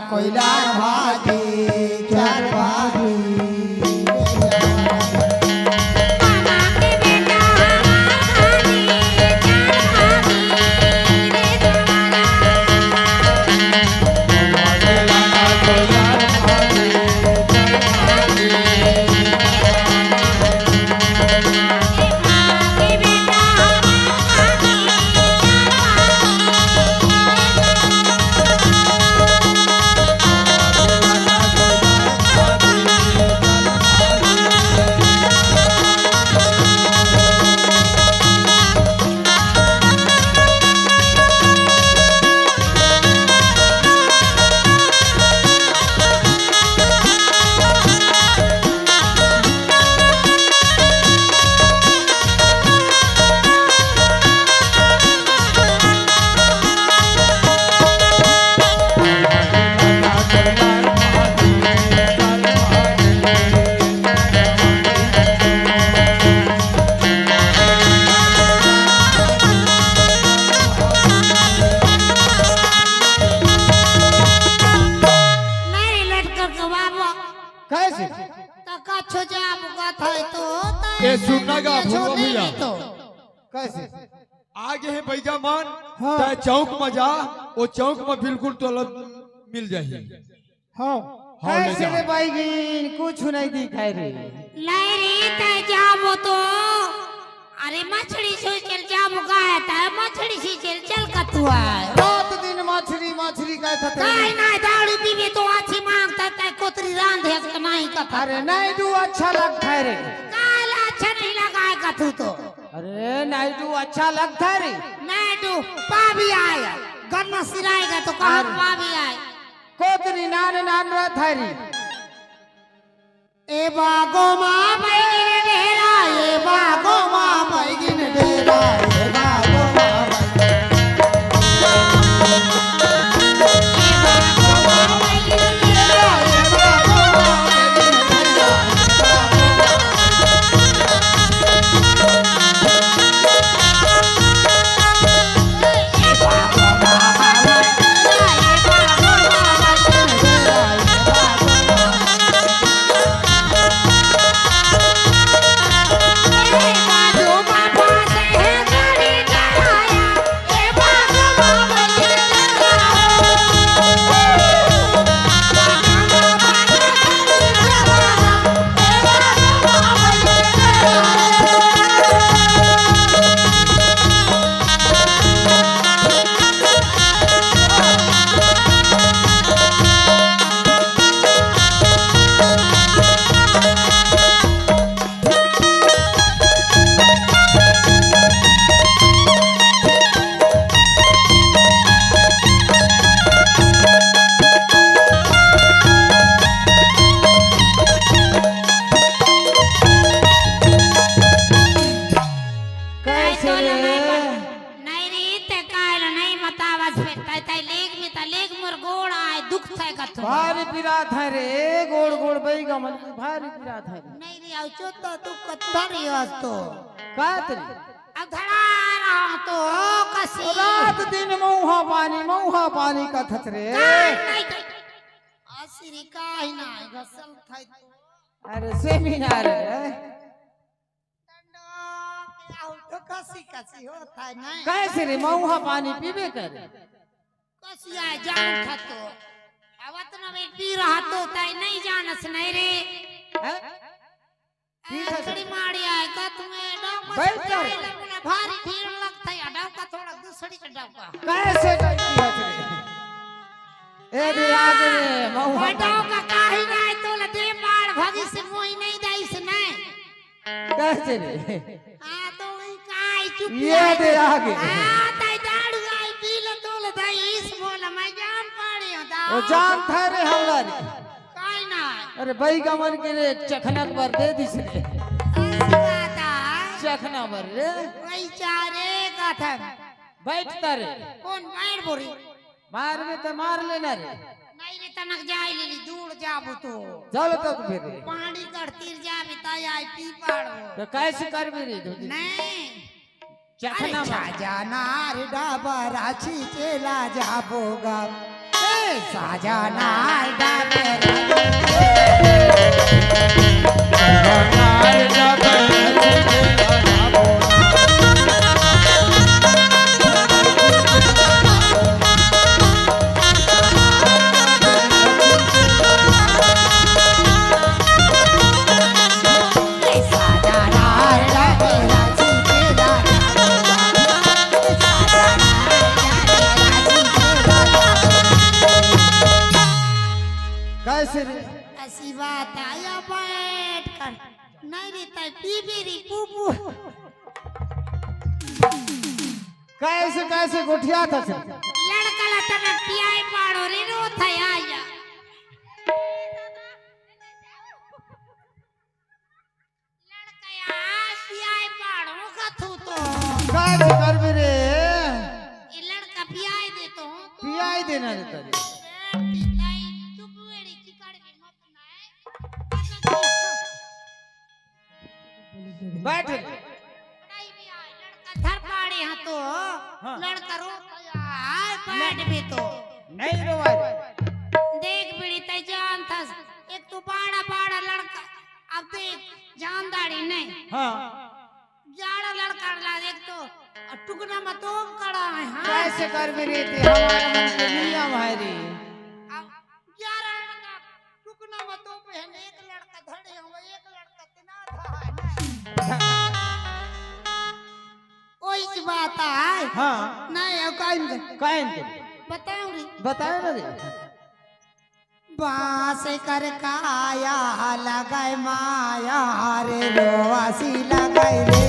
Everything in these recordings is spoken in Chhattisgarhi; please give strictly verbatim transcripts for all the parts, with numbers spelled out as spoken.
कोइला भाजी, चार भाजी। नहीं रे लटकर के बाबा। कैसे? त कछु जाम गत है तो, त ए, सुन ना गा, ये भुआ छोड़ भैया। नहीं तो। कैसे? आगे हे बैगा मन, हाँ। त चौक में जा, वो चौक में बिल्कुल तोला मिल जाही। हाँ। हाँ, ले कैसे जा। रे बैगिन, कुछ नहीं दिखाई रे। नहीं रे, तै जाबो तो, अरे मछली से चल जाबो, गाय तै मछली से चल, चल कतुआ। रात दिन मछली, मछली कहत हस। नहीं, नहीं, दारू पीबे तो आछी मांगत हस, तै कोतरी रांधे के नहीं कहत हस। अरे नहीं दू अच्छा लगत है रे। काला अच्छा नहीं लगा है कथू तो। अरे नहीं दू अच्छा लगत है रे। नहीं दू, पाबी आय, गन्ना सिराएगा तो कहाँ अरे। पाबी आय। कोतरी नान नान रहत हरी। ए बागो मा बैगिन डेरा, ए बागो मा बैगिन डेरा, ए बागो मा बैगिन डेरा, ए बागो मा बैगिन डेरा, ए बागो मा बैगिन डेरा। कैसे रे? नहीं रे, ते काहे ला नहीं बतावस फेर? तै, तै लेग में त लेग, मोर गोड़ आय, दुख थे कथो। भारी पिरात है रे, गोड़ गोड़ बैगा मन भारी पिरात है रे। नहीं रे, आउ चोत तो तू कत्था रे आज तो। का तेरी? अब धड़ा रहा तो कसी। रात दिन मऊहा पानी, मऊहा पानी कहत हस रे। का नहीं कही? आसिरी का ही ना, घसल थाई तो। अरे सेमिनार है। डंडो, क्या हो तो कसी कसी होत है, नहीं? कैसे रे, मऊहा पानी पीबे करे? कसी आय जान था तो। अब अतना बेर पी रहा तो तै नहीं जानस नहीं रे। हैं? पी था अंतड़ी से। माड़ी आय का तुम्हें डौका बैठ से कर। भारी भीड़ लगत है, डौका थोड़ा दूसरी के डौका। कैसे गलती है तेरी? ए दे आगे रे, मऊहा। डौका काहे नहीं तो ले दे मार भगी से मोई नहीं दाई से नहीं। कैसे रे? हाँ, तो वही काई चुप ये है। दे आगे। हाँ, ताई दारू आई पी ले तो ले दाई इस बोला, मैं जान पड़ी हूँ, दाऊ। वो जान था रे हमला रे। काई ना। अरे बैगा मन के रे चखना बर दे दिस रे। ऐसी बात है। चखना बर रे। वही चारे का था। बैठ तारे। कौन बैठ बोरी? मारबे त मार लेना रे। नहीं रे, तनक जाय लेली, दूर जाबो तो। चल तो फिर। पहाड़ी गढ़ तीर जाबे त आय पी पाड़ो। तो कैसे करबे रे धोती? नहीं। चखना अरे बर। छाजा नार डाबरा छींचे ला जाबो गा। साजना कैसे रे? ऐसी बात आया बैठ कर। नहीं रे, तै पीबे रे, पू, पू। कैसे, कैसे गोठियाथस? लड़का ला तने पियाई पाड़ो रे, रो था आया। लड़का या पियाई पाड़ो का तू तो। कैसे करबे रे? ये लड़का पियाई दे तो। पियाई देना रे तने। बैठ। लड़ाई भी आए, लड़का धर पाड़े हाँ तो। हाँ। लड़का रो आए, बैठ भी तो। नहीं रोवाए। देख बीड़ी तै जानथस, एक तो बड़ा बड़ा लड़का, अब देख जानदारी नहीं। हाँ। ग्यारह लड़का ला एक तो, और टुकना में तो कड़ा है, हाँ। कैसे करबे रे ते, हमारा मन के नियम है रे। अब ग्यारह लड़का टुकना में तो पहले एक लड़का धड़े हो, एक लड़का तना था, है ना? ओही की बात है। हाँ। नहीं, अब काहे नहीं? काहे नहीं? बताओ रे। बताओ ना रे। बांस कर काया लगय माया रे, रोवासी लगय रे।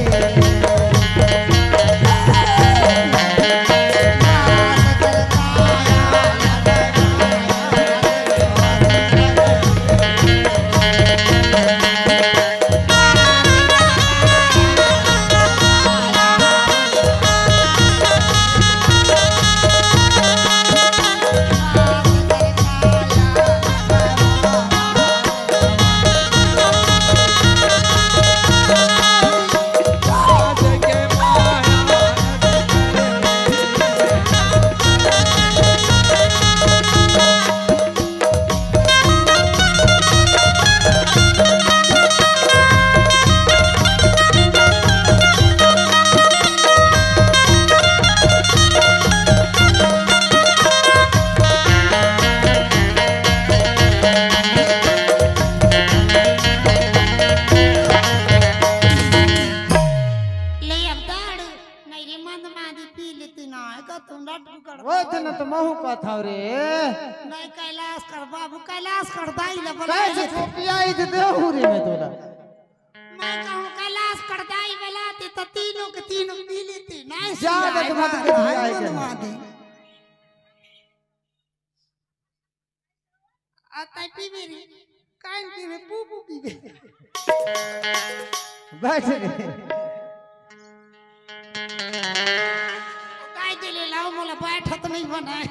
ले अब दारू, नहीं रे, मंद मादी पी लेती ना, का तुम लड्डू कर वो दिन तो महू का था रे। नहीं, कैलाश कर बाबू, कैलाश कर दाई ले बोला कैसे ले। छोटी आई दे दे हूँ रे मैं तोला। मैं कहूँ कैलाश कर दाई बोला ते तो तीनों के तीनों पी लेती, नहीं ज्यादा सुनाई तो मत बात, कर दिया नहीं है मंद क्या? मादी। आ, तै पीबे रे, काहे पीबे, पू पू पीबे। बैठ रे। काय दे ले लाओ, मोला बैठत नहीं बनाए।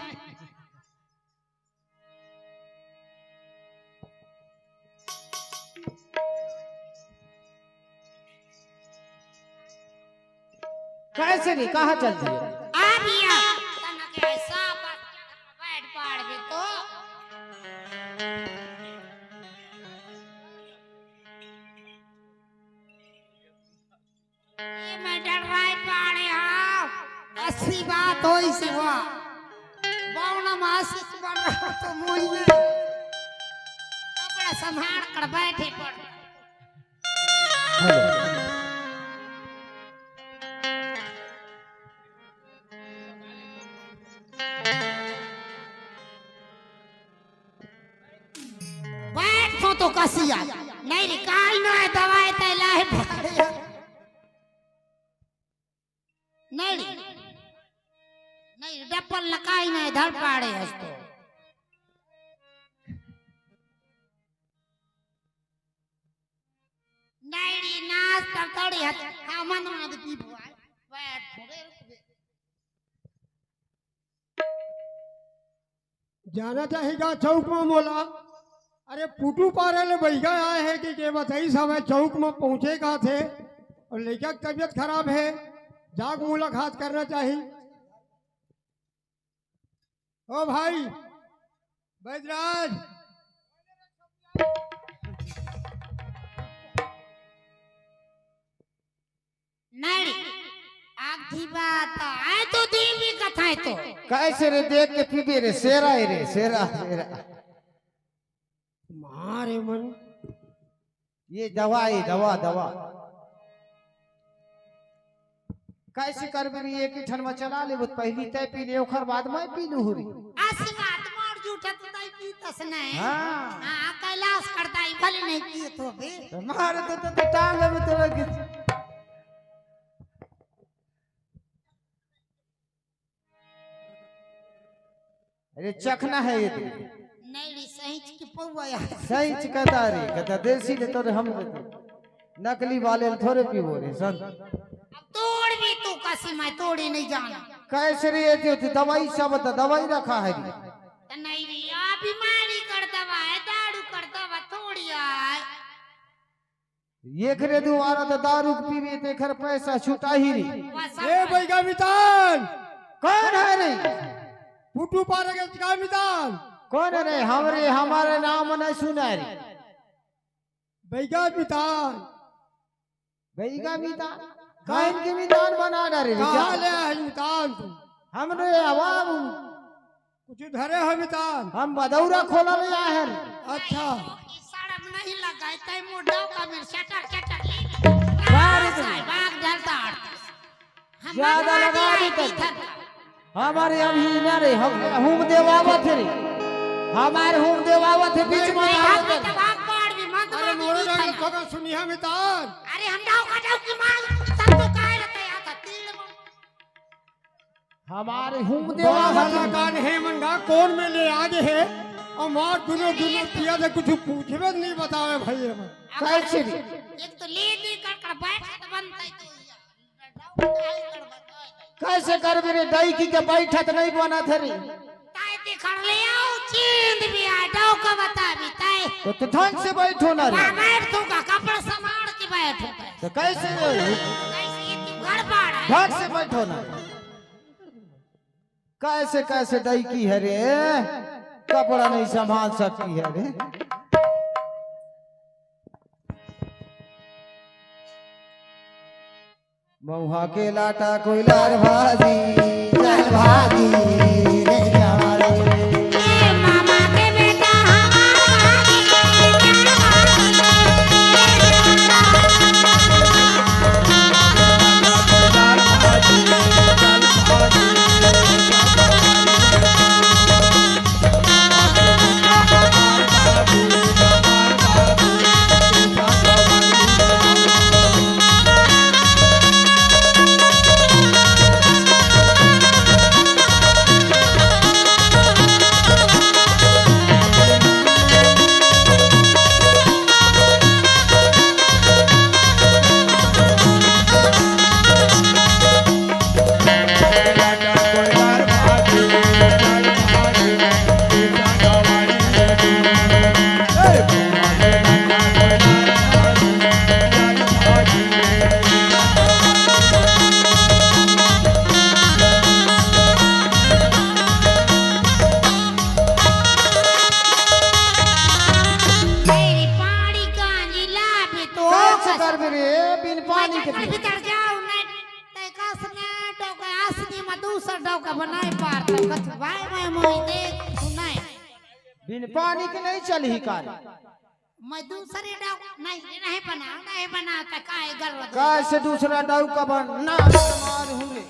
कैसे नहीं, कहाँ चल दिए? आ भैया, तनक ऐसा बात बैठ पाड़ भी तो। ये मैं डर रहा है पाड़े हाँ। अस्सी बात हो इसे हुआ। बावना मासिक बन रहा तो मुझ में। कपड़ा संभाल कर बैठे पड़। बैठ तो, तो कसिया। नहीं रे, काई ना है दवाई तैला है। नहीं रे। नहीं, डब्बल लकाई ना है, धर पाड़े हस तो। नहीं रे, नाच तर तड़ी हस। हाँ, मन मन पी बुआ। बैठ, थोड़े रुक बे। जाना चाही का चौक में मोला? अरे पुटू पारे ले बइगा आए हे कि के बताई, समय चौक में पहुंचे का थे और लइका के तबीयत खराब है, जाके मुलाकात करना चाही। ओ भाई, बैजराज। नहीं, आखिरी बात आए तो देवी कथाएं तो। कैसे रे, देख के पीबे रे, सेरा है रे, सेरा, सेरा। मारे मन। ये दवा है, दवा, दवा। कैसे करबे रे, एक ही ठन में चला लेबो, पहली तय पी ले, ओखर बाद मैं पी लूँ रे। आशीर्वाद मोर जूठा तो तय पीतस नहीं। हाँ। हाँ, कैलाश करता ही भले नहीं पिए तो भी। मारे तो, तो, तो टांग में तो लग। अरे चखना है ये तो। नहीं रे, सही की पौवा यार। सही चिकदारी, कदा देसी ने तोरे हम देते। नकली वाले थोड़े पीबो रे, सन। अब तोड़ भी तू कसी, मैं तोड़ी नहीं जाना। कैसे रे, ये जो दवाई सब तो दवाई रखा है रे। तो नहीं रे, आ बीमारी कर दवा है, दारू कर दवा थोड़ी आए। ये करे दोबारा तो दारू के पीबे, ते खर पैसा छुटा ही रे। बस ए बैगा मितान। कौन है रे? फुटू पारे के का मितान? कौन है रे? हमरे, हमारे नाम नहीं सुना रे। बैगा मितान। गई का मितान? काइन के मितान बना डारे रे कहाँ क्या? ले है मितान तू? हम रे बाबू, कुछ धरे है मितान? हम बदौरा खोला ले आए हैं। अच्छा। ई सड़क नहीं लगाई, तय मोड़ो का मेरे शटर शटर ले। बाहर साहब, आग जलता हट। हम ज्यादा बदला लगा दिया दे है तो। पीथर। हमारे अभी ना रे, हम हूम देवावत है रे। हमारे हूम देवावत है, बीच में नहीं, आवे हम तो। तो भाग पाड़ भी, मत अरे मार मोरे दी ना पीथर। खबर सुनी है मितान। अरे हम डाव का डाव की मार, तब तो काहे रहता है, आता तीर मार। हमारे हूम बड़ा देवावत भला है। कान है मंगा, कौन में ले आगे है? और मार दुनो दुनो किया से कुछ पूछबे नहीं बतावे भाई हम। कैसे रे? एक तो ले दे कर कर बैठ तो बनता है तो। कैसे करबे रे, डाइकी के बैठत नहीं बनत है रे। ताई दिखर ले आओ, चींद भी आ, डाव का बता भी ताई। तो, तो ढंग से बैठो ना रे। मैं बैठ दूंगा, कपड़ा संभाल के बैठूंगा। तो कैसे रे? कैसे ये तू घर बाड़ है? ढंग से बैठो ना। कैसे, कैसे डाइकी है रे, कपड़ा नहीं संभाल सकती है रे। महुआ के लाटा कोइलार भाजी, लार भाजी रे प्यारे। ए मामा के बेटा हमारा मेरी पानी का नीला भी तो कैसे करबे रे, बिन पानी के मैं भीतर जाऊं, नहीं, ते कस ने डोका, असनी में दूसर डोका बनाए पार, तो कछ भाई मैं मोई देख सुनाए। बिन पानी के नहीं चलही कार। मैं दूसरी डोका नहीं, नहीं बना, नहीं बना, तो काहे गलत? कैसे दूसरा डाउ का बन ना मार हूँ रे।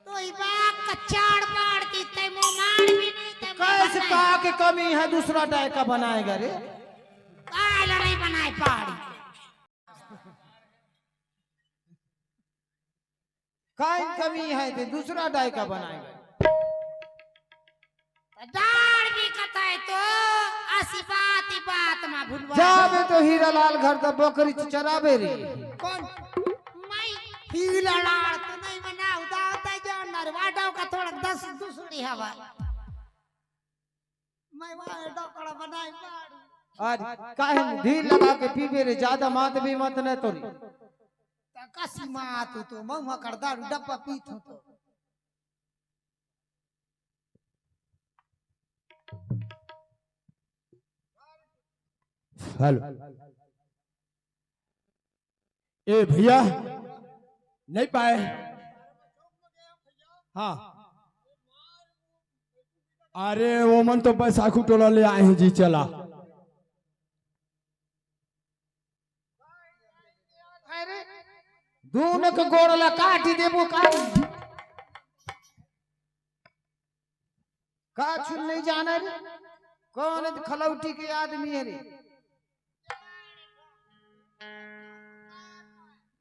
तो ई बाप का चाड़ पाड़ की ते मुंह मार भी नहीं, ते मुंह कैसे बनाए। कहा के कमी है दूसरा डाय का बनाएगा रे? काहे ला नहीं बनाए पाड़ी? काइन कमी है ते दूसरा डाय का बनाएगा? तो डाल भी कथाए तो असी बात ही बात मा भुलवा। जाबे तो हीरा लाल घर त बकरी चराबे रे। कौन? मैं हीरा लाल तो नहीं बना, उदा होता है जान नरवा डाव का थोड़ा दस दूसरी हवा। मैं वहाँ डोकड़ा बनाए पाड़ू। आज काहे ढील लगा के पीबे रे, ज्यादा मात भी मत न तोरी। तो कसी मात हो तो महुआ कर दारू डब्बा पीत हो तो। हेलो। ए भैया, नहीं पाए। हाँ। अरे, वो मन तो बैसाखू टोला ले आए हैं जी, चला। अरे, दूनों के गोड़ ला काटी देबो का? का छुल नहीं जाना रे? कौन है खलौटी के आदमी है रे?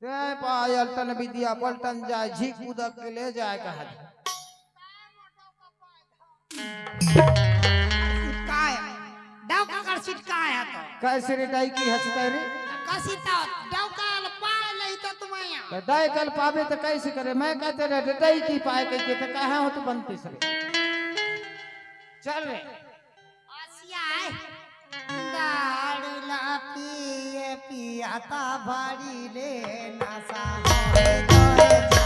ते पायल टन विद्या पलटन जाए, झीक कूदक के ले जाए कहा। काय? डौका कर सिटकाया तो। कैसे रे डाई की हंसता रे? कसी तो डौका ल पाए लई तो तुम्हें यहाँ। तो डाई कल पावे तो कैसे करे? मैं कहते रे डाई की पाए कह के तो कहा हो तो बनते सरे। चल रे। आसिया है। दारू ला पिए पियाता भारी ले नशा होए तोरे जा।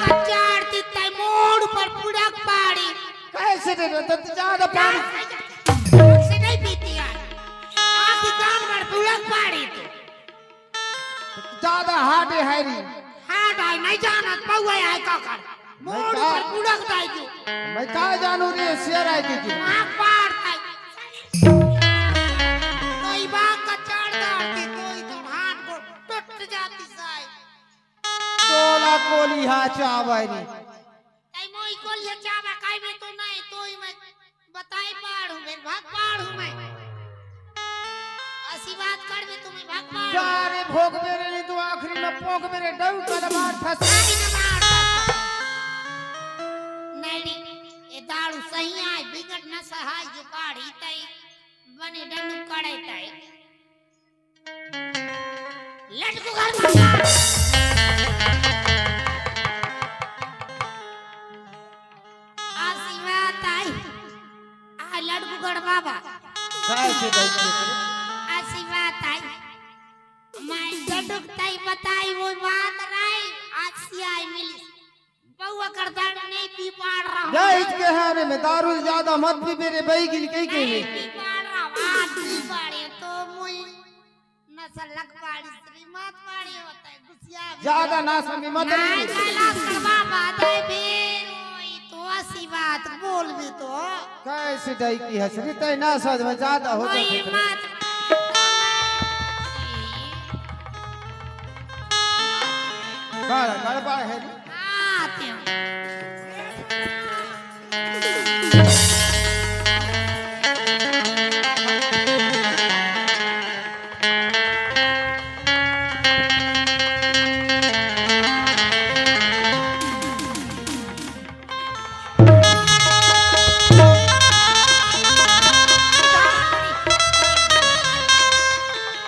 कचार तित्तै मोड़ पर पुड़क पाड़ी। कैसे दे दो तो ज्यादा पानी। से नहीं पीती है। आखी कान भर पुड़क पाड़ी तू। ज्यादा हार्ड है री। हार्ड है, नहीं जानत, पौआ है का कर। मोड़ पर पुड़क दाई तू। मैं का जानू रे, शेर है की की। आँख पाड़ दाई। कोई बाग का चाड़ डालती, कोई तो हाथ को टूट जाती साई। तोला कोली हा चावै नी। तै मोई कोली हा चावा काई में तो नहीं, तो ही मैं बताई पाड़ हूँ, मैं भाग पाड़ हूँ मैं। असी बात कर में तुम्हें भाग पाड़ हूँ। जा रे भोग मेरे नी, तू आखिरी में पोग मेरे डऊ कलमार फंस। नहीं न मार फंस। नहीं रे, ये दारू सही आए, बिगट न सहाय जो काढ़ी तई, बने डंडू काढ़े तई। लटकू घर बाबा। आशीर्वाद आई। आ लटकू घर बाबा। काय से भाई के? आशीर्वाद आई। मैं डंडू तई बताई वो बात राई। आसी आई मिली। बउआ कर दारू नहीं पी पाड़ रहा हूँ। जा इसके हारे में दारू ज्यादा मत पी मेरे भाई की कही के नहीं में। पी पाड़ रहा हूँ, आज पी पाड़े तो मुई नशा लग पाड़ी, श्रीमत पाड़ी होता है, गुसिया भी ज्यादा ना समझ मत नहीं नहीं। कैलाश कर बाबा दे बेर होई तो असी बात बोल भी तो। कैसे डाई की हंसरी तय ना समझ में ज्यादा हो वही जाती है। मत। गड़-, गड़बड़ है रे। हाँ, त्यों।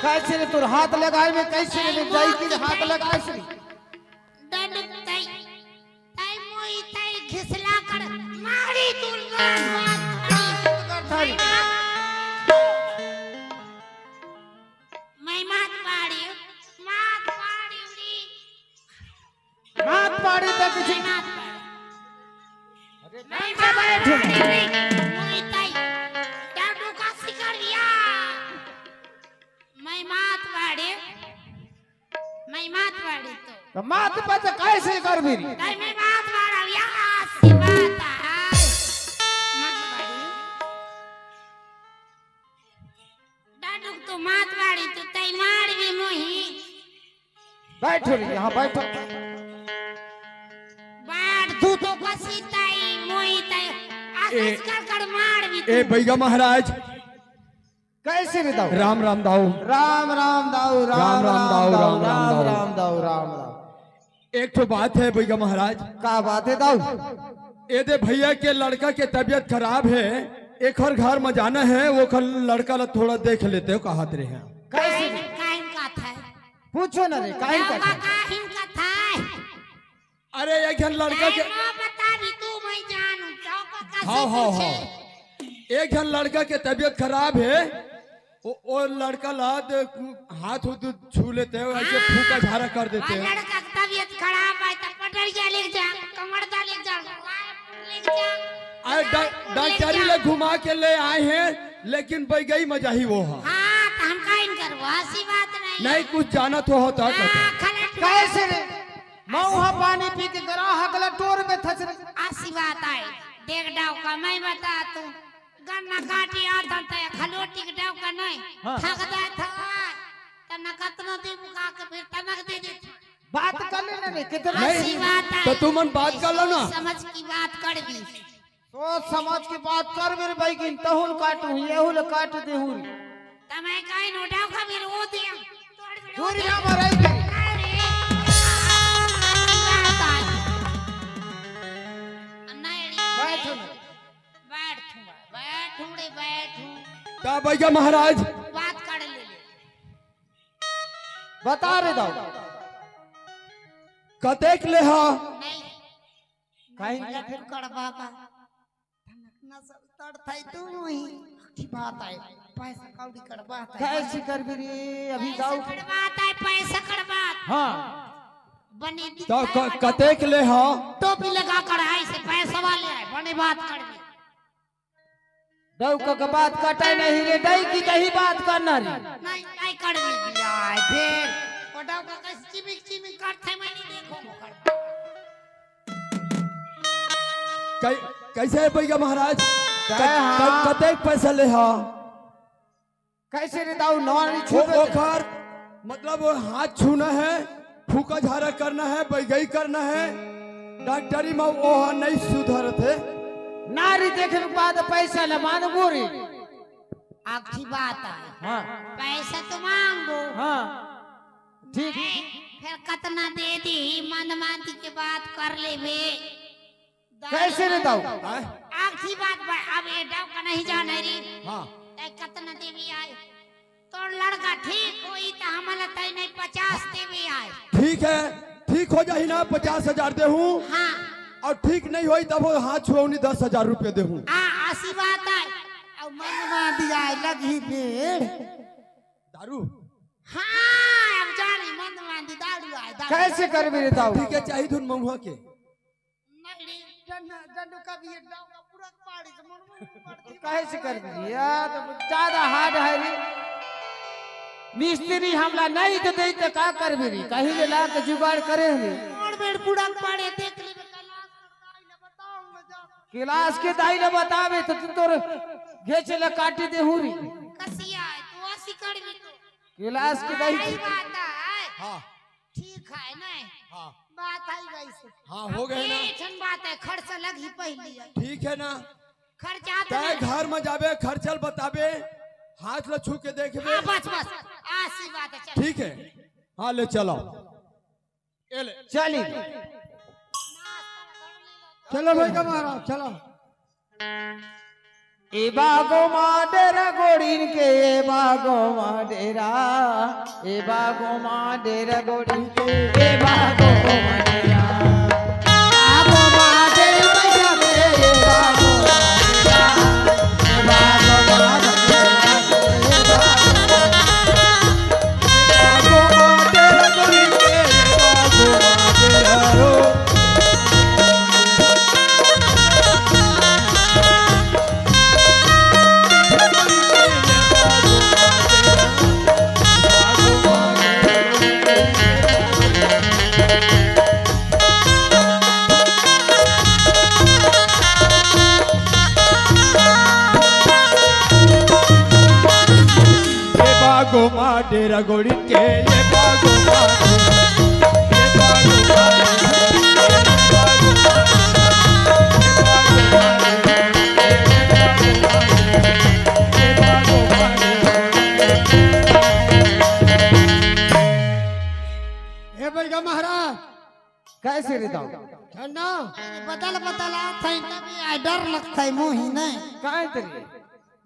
कैसे रे तोर हाथ लगाए में, कैसे रे जाई की हाथ लगाए से? डंडू तई, तई मोई तई घिसला कर मारी तू लाल बात। थारी। मैं मात पाड़ी, मात पाड़ी उड़ी। मात पाड़ी तो कुछ। मैं मात पाड़ी। अरे नहीं, मैं मात बैठ। पाड़ी उड़ी। मोई तई डंडू का शिकारिया। मैं मात पाड़ी। मैं मात पाड़ी तो। तो मात पर तो कैसे कर भी? तई मैं मात पाड़ा, या सी बात है। मात पाड़ी। डंडू तो मात पाड़ी तो तई मार भी मोही। बैठो रे, यहाँ बैठो। बैठ तू तो कसी तई मोही तई। आकाश ए, कर कर मार भी ए तू। बैगा महाराज। कैसे रे दाऊ? राम राम दाऊ। राम राम दाऊ, राम राम दाऊ, राम राम दाऊ, राम राम दाऊ, राम राम। एक ठो बात है बइगा महाराज। का बात है दाऊ? ए दे भइया के लड़का के तबीयत खराब है, एकर घर में जाना है, ओकर लड़का ला थोड़ा देख लेते हो, कहत रहे हैं। कैसे? काहिन, काहिन का था? पूछो ना रे, काहिन का था? काहिन का था? अरे, एक झन लड़का के ए, ना बता भी तू, मैं जानू, तो का कैसे हाँ, हाँ, पूछे? हाँ। एक झन लड़का के तबीयत खराब है, ओ, ओ लड़का ला दे, हाथ उथ छू लेते हो, ऐसे हाँ, फूका झारा कर देते हो। लड़का के तबीयत खराब है, तो पटरिया लेके जा, कमरदा लेके जा, लेके जा, अरे, डा-, डॉक्टरी ले घुमा के ले आए हैं, लेकिन बैगई में जाही वो है। हाँ, तो हम काहिन करबो, ऐसी बात नहीं। नहीं, कुछ जाना तो होता है। हाँ, खलट कैसे रे? मऊहा पानी पी के गरा हगला टोर में थस रे। ऐसी बात है, देख डाव का मैं बता तू, गन्ना काटी आता था, खलोटी के डाव का नहीं, हाँ। थक जाए था, त न कतना दे मुका के फिर तनक दे दे। बात कर लेना रे, कितना नहीं, ऐसी बात है। तो तुमन बात कर लो ना। समझ की बात कर दी। सोच समझ के बात कर मेरे भाई की, तहुल काटू, येहुल काट देहू। त मैं काहिन उठाओ का मेरे वो दिया। दूर जा मराई के। अरे। बैठ ना। बैठ, बैठ रे, बैठ। का भइया महाराज? बात कर ले ले। बता रे दाऊ। कतेक ले हा? नहीं। काहिन का फिर? कड़वा बा। ना सब तड़ थाई तू ही। की बात है, पैसा कौड़ी कड़वा है। कैसे करबी रे, अभी पैसा दाऊ? कड़वा है, पैसा कड़वा। हाँ। बने तो दिखता है। कतेक ले हा? टोपी लगा कर आए से पैसा वाले आए, बने बात कर दे। डौका के बात कटे नहीं रे, डई की कही बात करना रे। नहीं, नहीं कर ले बियाह, फिर। ओ डौका कैसे चिमिक चिमिक करते, मैं नहीं देखो, कर। कै-, कैसे है भैया महाराज? कै क-, हाँ। क-, कतेक पैसा ले हा? कैसे रे दाऊ, नवा नहीं वो, छूट वो खर, मतलब वो हाथ छूना है, फूका झारा करना है, बैगई करना है, डॉक्टरी में वो नहीं सुधरत है। नारी देखे के बाद पैसा न मांगबो रे। आखी बात है। हाँ। पैसा तो मांगो। हाँ। ठीक। फिर कतना दे दी, मंद मांदी के बात कर लेबे। कैसे रे दाऊ? हाँ? आखी बात बा, अब ये दाऊ का नहीं जाने रे। हाँ। तै कतना देवी आए? तोर लड़का ठीक होई त हमला तै नहीं पचास देवी आए। ठीक है, ठीक हो जाही ना, पचास हजार देहूँ। हाँ। और ठीक नहीं होई तब वो हाथ छुअउनी दस हजार रुपये देहूँ। हाँ, ऐसी बात है। अब मन मांदी आए लगी भीड़। दारू? हाँ, अब जानी मन मांदी दारू आए, दारू। कैसे करबे रे दाऊ? ठीक है, चाही धुन महुआ के। नहीं रे, डंडू, डंडू का भी ये डांगा पूरा पाड़ी से मन में पड़ती। काहे से कर दी? या तो ज्यादा हार्ड है रे। मिस्त्री हमला नहीं तो दे तो का करबे रे? कहीं ले ला के जुगाड़ करे रे। और बेड़ पूरा पाड़े देख ले, कैलाश के दाई ने बताऊं मैं जा। कैलाश के दाई ने बतावे तो तू तोर घेचे ला काटी देहूं रे। कसिया है, तू ऐसी कर भी तो। कैलाश के दाई। यही बात है। हाँ। ठीक है, नहीं? हाँ। बात आई गई से। हाँ, हो गए ना? ये ठन बात है, खर्च अलग ही पहली है। ठीक है ना? खर्चा तो तय नहीं। घर में जाबे, खर्चल बताबे, हाथ ला छू के देखबे। हाँ, बस, बस, आसी बात है, चल। ठीक है, हाँ, ले चलो। ये ले। चली। चलो भाई का महाराज, चलो। ए बागो मा डेरा गोड़िन के, ए बागो मा डेरा, ए बागो मा डेरा गोड़िन के, ए बागो मा डेरा। बागो मा डेरा बैठा के, ए बागो मा डेरा, ए बागो मा डेरा, ए बागो मा डेरा। ए बागो मा डेरा गोड़ी के, ए बागो मा, ए बागो मा, ए बागो मा, ए बागो मा। हे बलगा महाराज, कैसे रे दाऊ? झंडा। बदल बदल आत है, तभी आ डर लगता है मोही नहीं। काहे तेरी?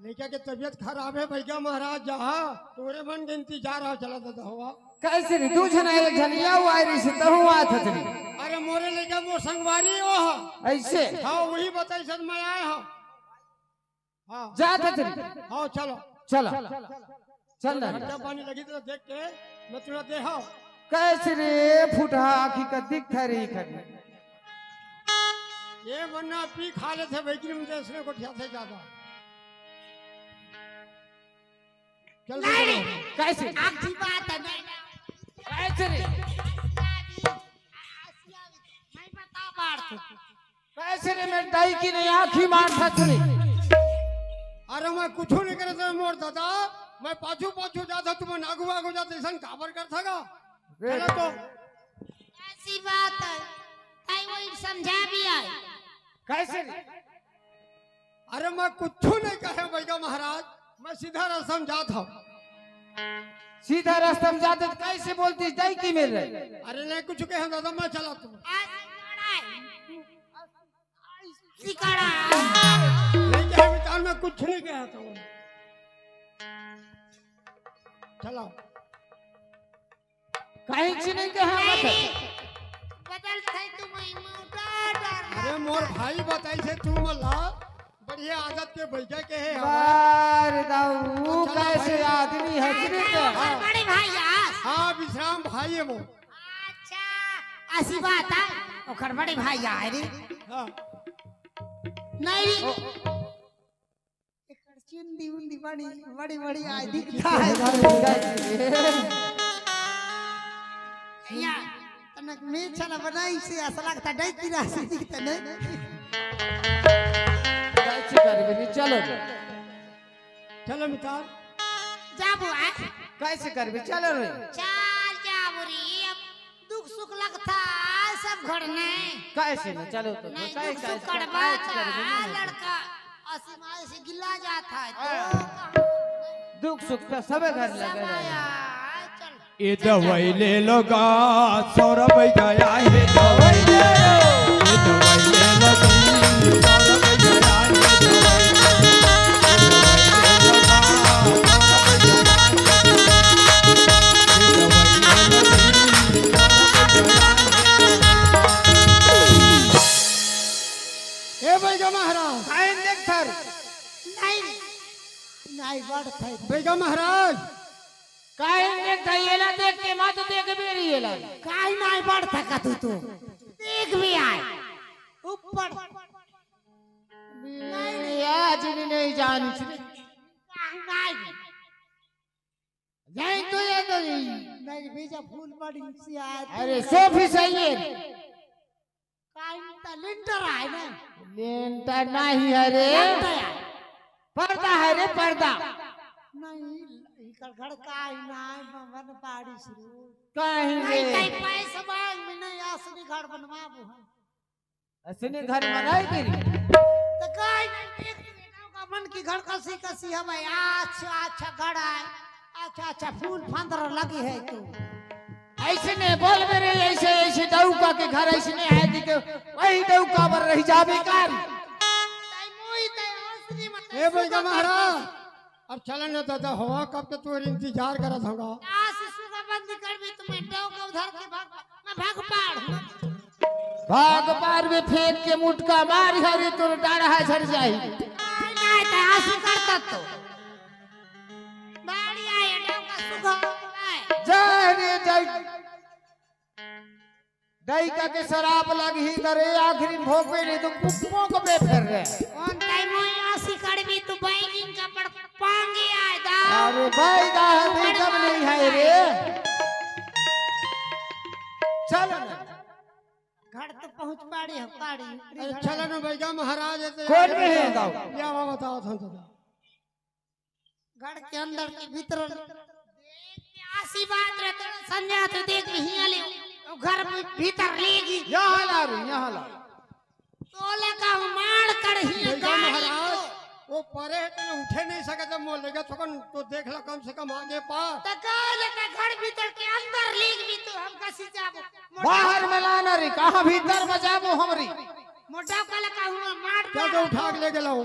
लइका के तबीयत खराब है भैया महाराज, जहाँ तोरे मन के इंतजार हो चला दादा हवा। कैसे रे? दू झन आए, एक झन या आए रे से तहूँ आत हत रे। अरे मोरे लइका मोर संगवारी वो ह। ऐसे? हाँ, वही बताई सद मैं आए हूँ। हाँ। जात हत रे। हाँ, चलो। चला। चल ना रे। खर्चा पानी लगी तो देख के मैं तुरंत दे हाव। कैसे रे फुटहा आँखी का दिखत रही खरी। ये मन्ना पी खा लेथे, लेकिन मुझे इसने को ठिया से ज्यादा। चल नहीं। रे। कैसे? आखी बात है, नहीं। कैसे रे? नहीं बता पार तू। कैसे रे, मैं दाई की नहीं आँखी मार सकती। अरे मैं कुछ नहीं करे थे मोर दादा, मैं पाछू पाछू जाता, तुम आगू आगू जाते, ऐसा काबर कर थका। रे। चलो तो। ऐसी बात है, ताई वही समझा भी आए। कैसे रे? अरे मैं कुछ नहीं कहे भैया महाराज, मैं सीधा रास्ता में जात हूँ। सीधा रास्ता में जाते तो कैसे बोलती, दाई की मेर रहे? अरे नहीं कुछ कहे दादा, मैं चला तू। आज सिकाड़ा है। सिकाड़ा। नहीं कहे विचार में कुछ नहीं कहा था। चला। कहीं चीज नहीं कहा नहीं, मत। नहीं। बदल थे तू मैं मोटा डर। अरे मोर भाई बताई से तू मला बढ़िया आदत के बैठे के है हमार। बार दाऊ, तो चला कैसे भाई। आदमी है, नहीं, नहीं, तो? ओकर बड़े भाई यार। हाँ, विश्राम भाई है वो। अच्छा, ऐसी बात है, ओकर बड़े भाई आए रे। हाँ। नहीं। ओ। एकर चुंदी उंदी बड़ी, बड़ी, बड़ी आय दिखता है। या, तनक में छला बनाई से ऐसा लगता है, डाई की राशि दिखता नहीं। कैसे करबे रे? चलो। चलो मितान। जा बुआ। कैसे करबे? चलो रे। चल जा बुरी, अब दुख सुख लगता है सब घर में। कैसे न चलो तो, नहीं, कैसे, दुख सुख कैसे, कड़वा कैसे था, करबे, नहीं? लड़का असी माय से गिला जाता है, तो हाँ। कहाँ? दुख सुख तो सबे घर लगे समय रहे। आए, चल, ए चल, दवाई चल। ले लो गा, सौ रुपए का है दवाई ले लो। ए दवाई ले लो गा, सौ रुपए का है दवाई। ए बैगा महाराज। आइन देख थर। नहीं, नहीं बढ़त है। बैगा महाराज। काहे देख थर, एला देख के मत देख बेरी एला। काहे नहीं बढ़त है का तू तो? देख भी आए। ऊपर। नहीं, आज नहीं, नहीं जानी। काहे नहीं? जाए तो ये तो नहीं। नहीं, बीजा फूल पड़ी से आए। अरे, सोफी सही है। काइन त लिंटर आए ना। लिंटर नहीं है रे। लिंटर आए। पर्दा है रे, पर्दा। नहीं, इकर घर काइन आए, बन बाड़ी शुरू। काहे नहीं, रे? कहीं पैसा मांग में नहीं, असली घर बनवाबो हम। असली घर बनाई तेरी। तो काहे नहीं देख, बेटा का मन की घर कसी कसी है भाई, अच्छा अच्छा घर आए, अच्छा अच्छा फूल फंदर लगी है तू। ऐसे नहीं बोल मेरे, ऐसे ऐसे दौका के घर ऐसे नहीं है कि वही दौका पर रह जाबे कार। ताई मोई ताई असली मत ए बैगा महाराज, अब चलन न दादा, हवा कब के तोर इंतजार करत होगा। आस सुगा बंद कर भी तुम्हें डौका उधर के भाग, मैं भाग पाड़। भाग पार में फेंक के मुटका मारी हरी तोर डाढ़ा झड़ जाई। नहीं, नहीं, तो आसी करता तो। बाड़ी आए, डौका सुखा आए। जय रे जय। दाई का के शराब लग ही करे, आखिरी भोग पे नहीं तो कुकुरों को पे फेर रे। कौन ताई मोई आसी करबी तू बैगिंग का पड़ पांगे आए दा। अरे बैगा है, बैगा में नहीं है रे। चल ना। घर तो पहुंच पाड़ी है, पाड़ी, ऊपरी अरे घर चलो है। ना बैगा महाराज, ऐसे कौन में है बताओ? बताओ? या बाबा बताओ था दादा। घर के अंदर के भीतर आसी बात रे, तो समझा तो देख हिया ले, तो घर में भीतर लेगी। यहाँ ला रे, यहाँ ला। तो लगा मार कर हिया बैगा गाड़ी महाराज। को। वो परे हे तो उठे नहीं सके, जब मोर लइका थोकन तो देख ला, कम से कम आगे पार। त का लेके घर भीतर के अंदर लीग भी तू हमका सिंचाबो? मोटा बाहर में लाना रे, कहाँ भीतर में जाबो हमरी? मोटा का लगा हुआ मार क्या मार तो उठा के लेके लाओ।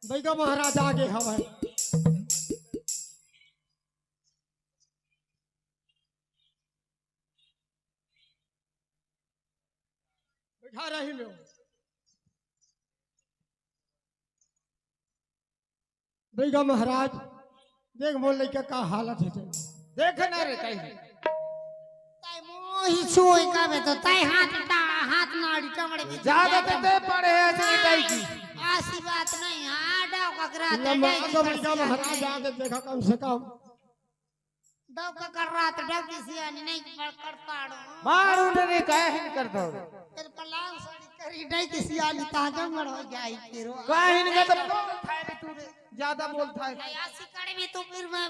बैगा महाराज आगे हवय। बैठा रही में। बैगा महाराज, देख मोर लइका का हालत हे तेन। देख ना रे कहीं। ताई मोही सोई का बे तो ताई हाथ टा-, हाथ नाड़ी चमड़े में ज्यादा तो ते पड़े हे ऐसे लटाई की। ऐसी बात नहीं, हाँ, डाव का करा दे, लम्बा डाई तो की बैगा तरसिया महाराज के। आके देखा कम से कम। डाव का कर रहा तो डाव की सियानी नहीं कर, कर पाड़ो। मारू ने रे, काहे नहीं कर दो? तेरे पलांग साड़ी करी डाई की सियानी ताजा मर हो जाई फिर। काहे नहीं कर दो? बोल थाए रे तू रे, ज्यादा बोल थाए। ऐसी कड़े में तू फिर मैं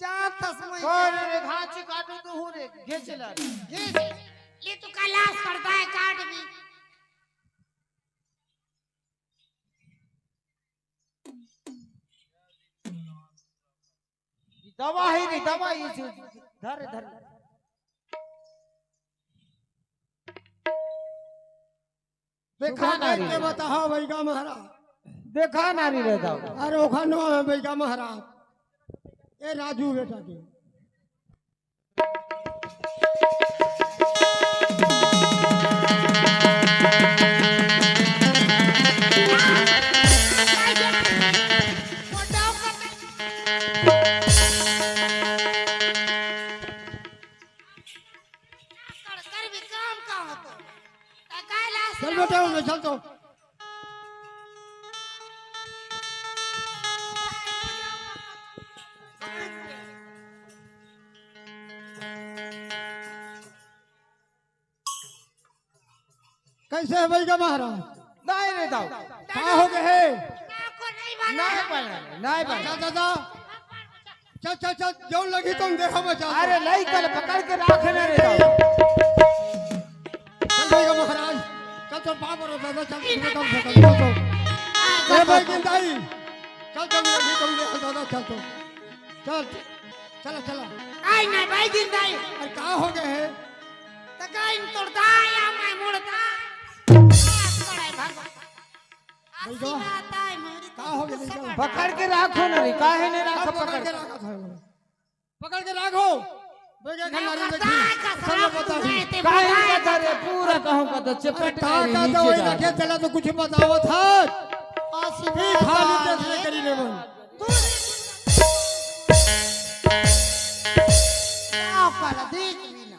चार तस्मोई कौन रे, घाची काटू तू हूँ रे, घे चला रे। घे ले तू कैलाश करता है काट भी। दवा है नहीं, दवा ये चीज। धर, धर। देखा ना रे। के बताओ बैगा महाराज। देखा ना रे, रे दवा। अरे ओखा नो है बैगा महाराज। ए राजू बेटा के। चल बेटा, उनमें चल तो। कैसे है बैगा महाराज? नहीं रे दाऊ। का हो गए है? नहीं बना, नहीं बना। चल दादा, चल चल चल, जौन लगी तुम देखा बचा। अरे नहीं, कल पकड़ के राख ना रे दाऊ। चल बैगा महाराज, चल चल बाप रो दादा, चल तुम कम से कम चल तो। ए बैगिन दाई, चल चल लगी तुम देखा दादा, चल तो। चल चला चला। आई ना बैगिन दाई। अरे का हो गए है? त का इन तोर दाया मैं मुड़ता। पड़े भगवान। बैगो। ऐसी बात है मोरी का हो गया, बैगो? पकड़ के राखो ना रे, काहे ने राखो? पकड़ के राखो। पकड़ के राखो। बैगो का नारी देखी। सब बता दी। काहे का धरे पूरा कहूं का तो चपट का नीचे वही रखे चला तो कुछ बतावत है। ऐसी बात खाली देख ले करी ले मन। तू का कर देख भी ना।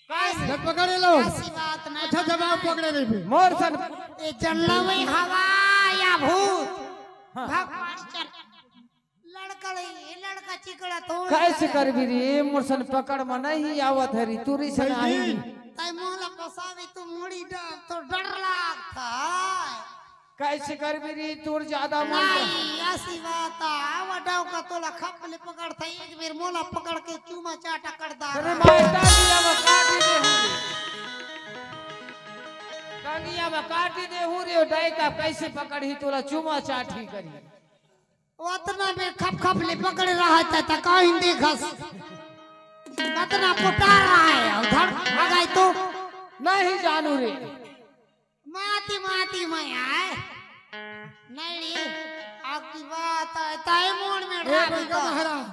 काहे से? जब पकड़े लो। ऐसी बात नहीं अच्छा, जब आप पकड़े नहीं फिर। मोर सन। ये जल्ला में हवा या भूत? हाँ। भगवान चल। लड़का ले, ये लड़का चिकड़ा तो कैसे करबी रे? मोर सन पकड़ में नहीं आवत है री, तू री सन आई। ताई मोला फसावे तू मुड़ी डर, तो डर लागता है। कैसे करबी रे तोर ज्यादा मन नहीं, ऐसी बात आ, वो डाव का तोला खप ले पकड़ था, एक बेर मोला पकड़ के चूमा चाटा कर दा। अरे मास्टर जी, अब काटी दे हूँ। कनिया में काटी दे हूँ रे, डाई का कैसे पकड़ी तोला चूमा चाटी करी। वो अतना बेर खप खप ले पकड़े रहा था, त कहीं देखस। कतना पोटा रहा है, उधर आ गए तो। नहीं जानू रे। माती माती में आए। नहीं रे, आपकी बात है, ताई मोड़ में ए बैगा महाराज,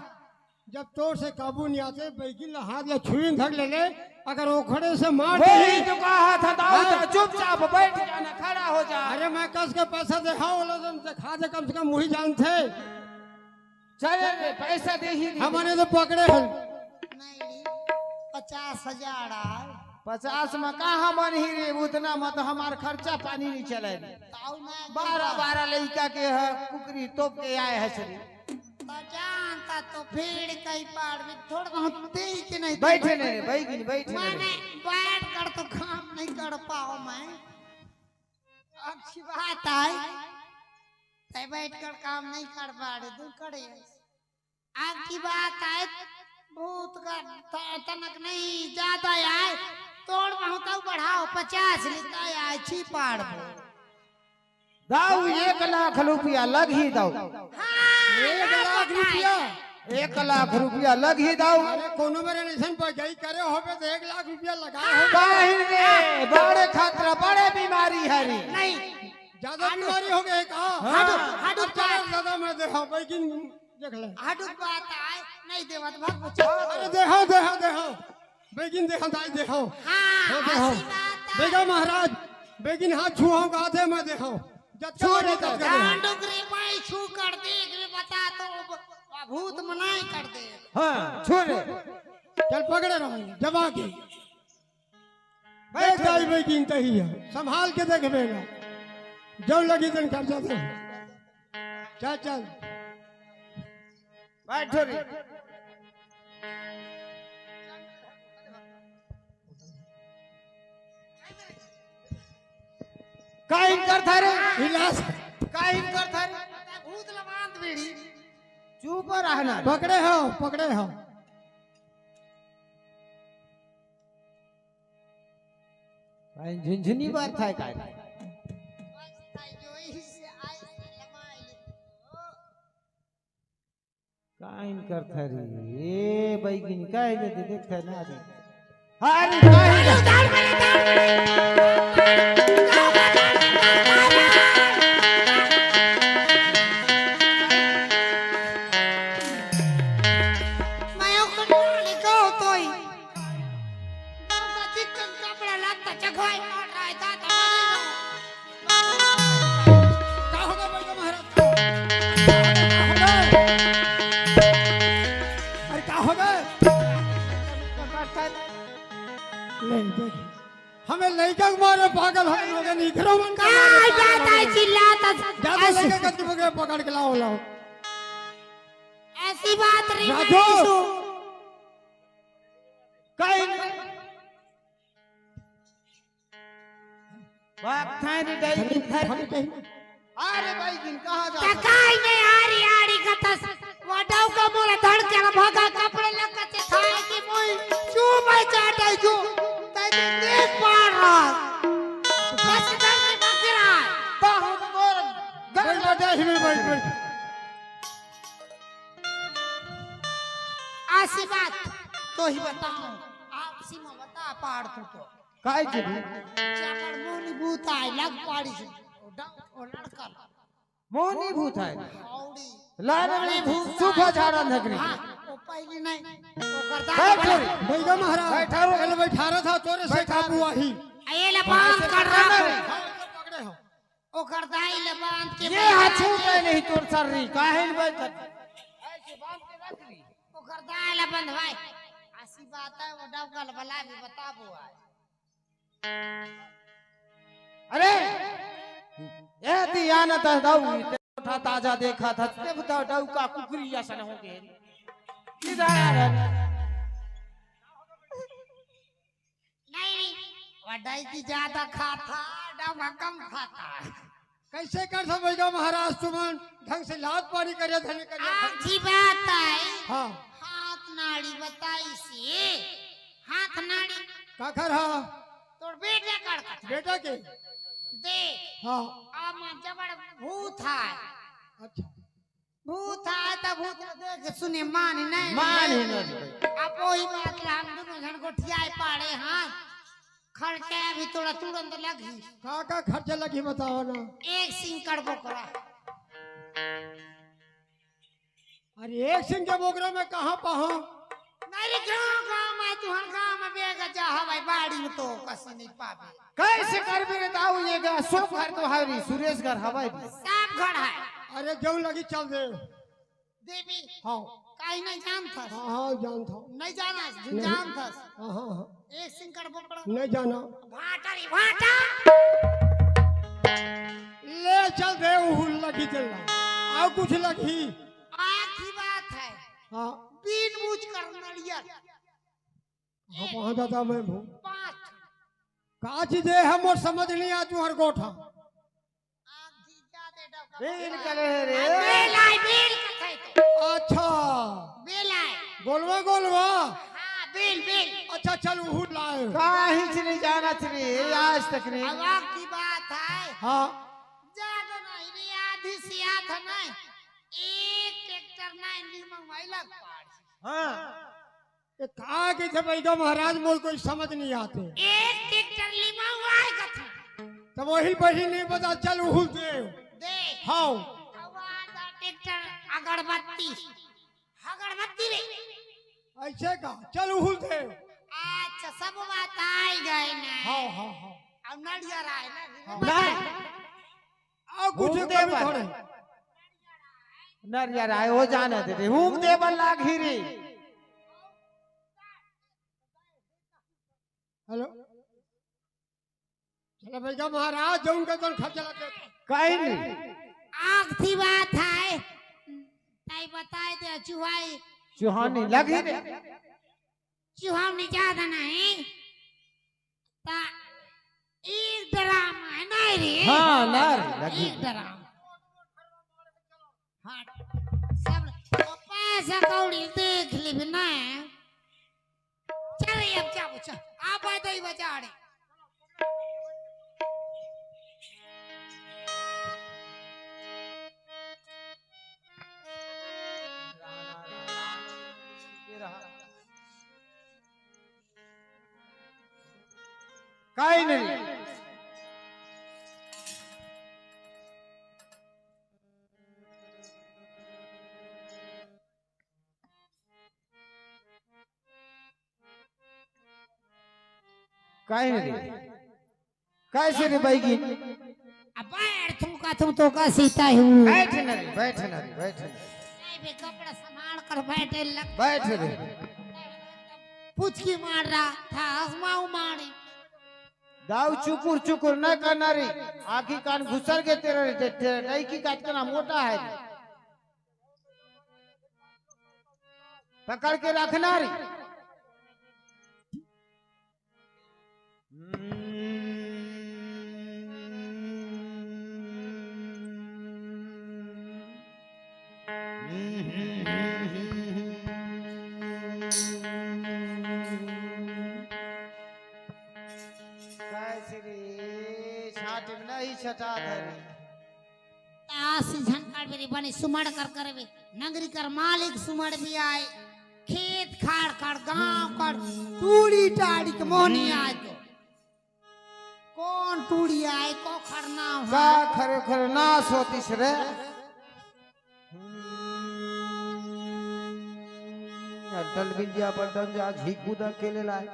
जब तोर से काबू नहीं आते, बैगिन ला हाथ ला छुईन धक ले ले, अगर ओखड़े से मार वही दे। तो कहा था, दाऊ, हाँ। चुपचाप बैठ जाना, खड़ा हो जा। अरे मैं कस के पैसा दे, हाँ, वाला दिन से खा दे, कम से कम वही जानते। चले रे, पैसा दे ही नहीं। हमने तो पकड़े हन। नहीं, पचास हजार आए। पचास में कहाँ मन ही रे, उतना में तो हमार खर्चा पानी नहीं चले रे। ताऊ मैं बारह, बारह लइका के है, कुकरी तोप के आए है सरे। तो जानता तो भीड़ कई पार में थोड़ा बहुत दे ही के नहीं बैठे नहीं रे, बैठ नहीं, बैठे नहीं रे। माने बैठ कर तो काम नहीं कर पाओ मैं। अच्छी बात है। तै बैठ कर काम नहीं कर पा रहे, तू करे। आपकी बात आए, भूत का त-, तनक नहीं, ज्यादा आए, तोड़ बहुत बढ़ाओ, पचास लेता आए, छी पाड़। दाऊ, एक लाख रुपया लगही दाऊ। हाँ, एक लाख रुपया? एक लाख रुपया लगही दाऊ। अरे, कोनो मेर अइसन बजई करे होबे त एक लाख रुपया लगा होबे। काहे रे? बड़े खतरा, बड़े बीमारी हरे। नहीं। ज्यादा बीमारी हो गई का? हाँ। हाडू, हाडू अच्छा, बात। ज्यादा मैं देखा, बैगिन देख ले। हाडू बात आय, नहीं देवत भाग बचाओ। अरे देहो, देहो, देहो। बैगिन देहो, दाई देहो। हाँ, हाँ, देहो। ऐसी बात है। बैगा महाराज, बैगिन हाथ छुआओ, गाते मैं देहो। जब छू रे, तब। जान डुगरी माई छू कर दे, एक भी बता तो ब-, भूत मनाई कर दे। हाँ, छू रे। चल पकड़े रहो, जमा के। बैठ। देख दाई बैगिन तही है, संभाल के देख बेला। जो लगी तन खर्चा दे। चल, चल। बैठो रे। का इनकर था रे? इलाज। का इनकर था रे? भूत लबांत बीड़ी। चुप रहना। पकड़े हो, पकड़े हो। का झुनझुनी बार था का? का इनकर था रे? ए, बैगिन, का है दे, देख था ना रे। अरे, का है? मैं ओकर नानी कहत होई। गाँव का चिकन कपड़ा लत्ता चघवाई मार रहा है, दादा, मरे ना। का होगा बैगा महाराज? अरे, का होगा? ले, देख। हमें लइका के मारे पागल हो गए, निकरो मन का का मारे पागल जाता हो है गए। चिल्लाता? ज्यादा ऐसे लइका के तुम के पकड़ के लाओ, लाओ। ऐसी बात नहीं राजू। मानी सो। कहीं बाप थारी डाई दिन धर के। अरे बैगिन, कहाँ जा? तकाई में आरी आरी कतस, वडव का मोला धड़ के ना भगा कपड़े लग के थाए की मोई, चू मैं चाटे चू, तै तो देख पार रहा। बस इधर से बच रहा। बहुत गोर, गन बैठ, बैठ, बैठ, बैठ। आसी बात तो ही बताऊं, आपसी में बता पाड़ तू तो। काय के भी? चापड़ मोनी भूत आए, लग पाड़ी से। ओ डा-, ओ लड़का ला। मोनी भूत आए। हावड़ी। लाने में भूत सुखा आए। झाड़ा धकरी। हाँ, वो पहली नहीं। वो करता बैठ है रे। भैया महाराज, बैठा रो। पहले बैठा रहा था, तोरे से बैठा काबू रो। आही। ये ले बांध कर रहा है। हाँ, पकड़े हो। ओकर दाई ले बांध के ये बंधवा हाथ छूटे दे। नहीं तोर सर रही, काहे न बैठत? ऐसे बांध के रख ली। ओकर दाई ले बंधवाई। ऐसी बात है, वो डबकल वाला भी बताबो है। अरे, ए दिया न दस दाऊ, ते उठा ताजा देखा था, ते बता दाऊ का कुकरी असन हो गए। इधर आ रहा। नहीं, नहीं, वडाई की ज्यादा खाता, डबा कम खाता। कैसे कर समझ गया महाराज तुमन? ढंग से लात पानी करे धने करे। अच्छी बात है। हाँ। हाथ नाड़ी बताई से, हाथ नाड़ी। काखर हा? तोर बेटा कड़कत है। बेटा के? दे। हाँ। अब जबड़ भूत है। अच्छा। भूत आए त भूत ल देख सुने मान नहीं। मान ही नहीं। अब वही बात ला हम दोनों जन गोठियाए पाड़े हाथ। खर्चा अभी थोड़ा तुरंत लगही। का का खर्चा लगही बताओ ना। एक सिंग कर बोकरा। अरे एक सिंग के बोकरा में कहाँ पाहो? मेरे गाँव, गाँव में तुहर गाँव में बेग जा हवाई बाड़ी में तो कसी नहीं पावे। कैसे करबे रे दाऊ, ये गा सो घर तो हरी, सुरेश घर हवाई भी। सब घर है। अरे जौन लगी चल दे। देवी। हाँ। काई नहीं जानत हस? हाँ, हाँ, जानत हूँ। नहीं जाना, जो नहीं। जानत हस। हाँ, हाँ, हाँ। एक सिंकड़ बोकड़ा। नहीं जाना। भाटा रे, भाटा। ले चल दे, उहु लगी चल। और कुछ लगी? आखिरी बात है। हाँ। बीन बूझ कर नड़ियर। हाँ, वहाँ दादा मैं भू। पाँच। का चीज है, हम और समझ नहीं आ तुहर गोठा। आँखी ज्यादा डबका बेल करे रे। आ, बेल आई, बेल कथई तो। अच्छा। बेल आई। गोलवा, गोलवा। हाँ, बेल, बेल। अच्छा, चल, उहू लाए। काहीच नहीं जानत रे, आज तक नहीं। अब आँखी बात है। हाँ। ज्यादा न नहीं, एक ट्रैक्टर नहीं, लिमवाई लग पाड़ी। हाँ। ये का कहिथे बइगा महाराज, मोर कोई समझ नहीं आते। एक ट्रैक्टर लिमवाई कथे। तब वही बही नहीं बता, चल उहुल दे। दे। हाँ। अब आधा ट्रैक्टर अगरबत्ती। अगरबत्ती रे। ऐसे का? चल उहुल दे। अच्छा, सब बात आइ गए ना। हाँ, हाँ, हाँ। अब नरियर आए ना। हाँ। नहीं। और कुछ हूम कमी देबर। थोड़े। नरियर आए, वो जाने दे दे। हूम देबर लागही रे। हेलो। चलो भइया महाराज, जौन का तौन खर्चा लग गया। कहीं नहीं। आग थी बात है। ताई बताए दे, चुहाई। चुहानी लगी रे। चुहावनी ज्यादा नहीं। ता एक ड्राम है ना रे? हाँ, ना रे, लगी। एक ड्राम। हाँ, सब वो पैसा कौड़ी देख ली भी ना। चल रे, अब क्या पूछा? आप आते ही बचा रे। काई नहीं। काहे रे? कैसे रे बैगी? अब बैठ, तू का, तू तो का सीता हूँ। बैठ न रे, बैठ न रे, बैठ न रे। नहीं बे, कपड़ा संभाल कर बैठे लग। बैठ रे। पुचकी मार रहा था, हसमाऊ मारी। दाऊ चुकुर चुकुर न करना रे, आखी कान घुसर के तेरा रे, ते-, तेरा नहीं की काट करना मोटा है। पकड़ के रखना रे। कैसे रे, छाट में नहीं छटा धरी। तासी झन कर बेरी बने सुमड़ कर करबे, नगरी कर मालिक सुमड़ भी आए, खेत खाड़ कर, गांव कर, टूड़ी टाड़ी के मोहनी आए तो। कौन टूड़ी आए, को खरना हो? का खरे खरे नाश होतीस रे? अटल बिंदिया पर दंजा झिकुदा के ले लाए।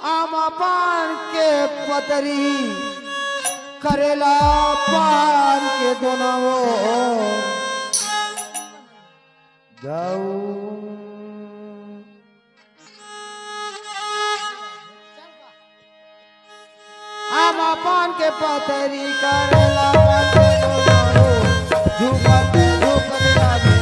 आमा पान के पतरी, करेला पान के दोनों दाऊ। आमा पान के पतरी करेला पान के दोनों झुमत झुमत आवे।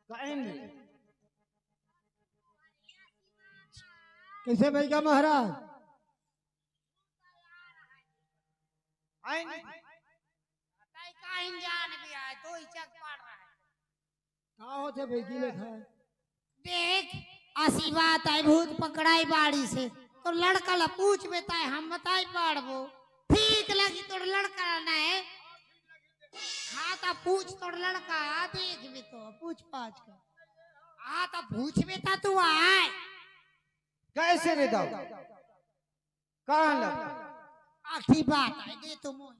काहे नहीं? कैसे भैया महाराज? आए नहीं? तै काहिन जान भी आए, तो ही चक पड़ रहा है। का होथे भैया लेखा? देख, असी बात है, भूत पकड़ाई बाड़ी से। तो लड़का ला पूछ बेटा है, हम बताई पाड़बो। ठीक लगी तोर लड़का ला नहीं। हाँ, तो पूछ तोर लड़का, देख भी तो, पूछ पाछ कर। हाँ, तो पूछ बेटा तू आए। कैसे रे दाऊ? कहाँ लग? आखिरी बात है, दे तो मोय।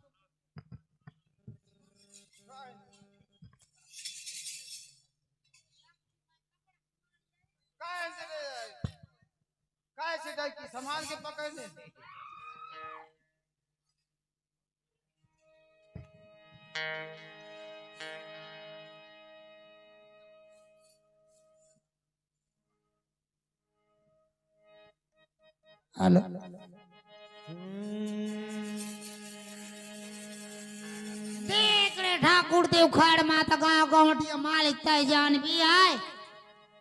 कैसे रे? कैसे जाए कि संभाल के पकड़ ले? हेलो। देख रे ठाकुर देव खड़ माता गांव गौंटिया मालिक तय जान भी आए।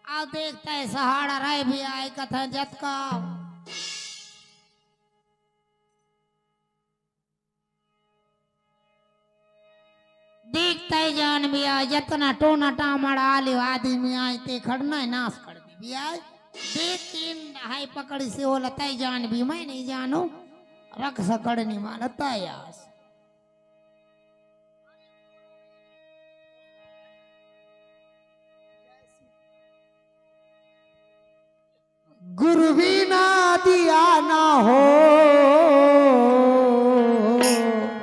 आ देख तय सहारा रहे भी आए कथा जतका। देख तय जान भी आए, जतना टोना टामड़ आले आदमी आए, ते खड़ना है, नाश कर दी भी आए। देख तीन हाई पकड़ी से ओला तय जान भी, मैं नहीं जानू, रख सकड़ नहीं मानता यास। गुरु बिना दिया ना हो।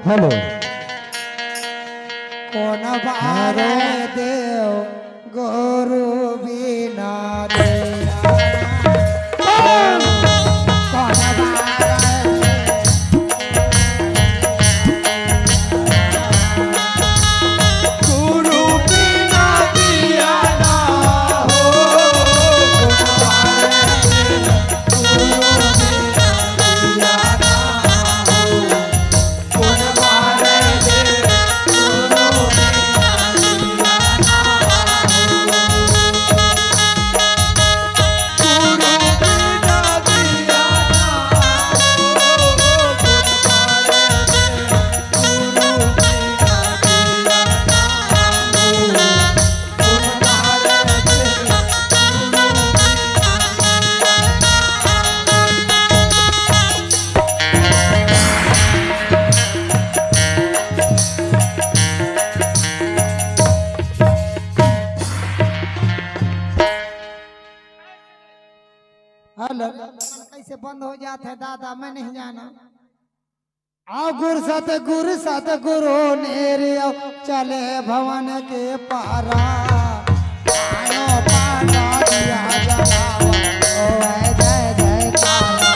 हेलो। कौन बार हेलो। देव गुरु बिना दिया। कौन बार हेलो, कैसे बंद हो जात है दादा, मैं नहीं जाना। आ गुर सतगुर सतगुरु नेरियो चले भवन के पारा। आयो पाटा दिया जलावा, ओ जय जय तारा।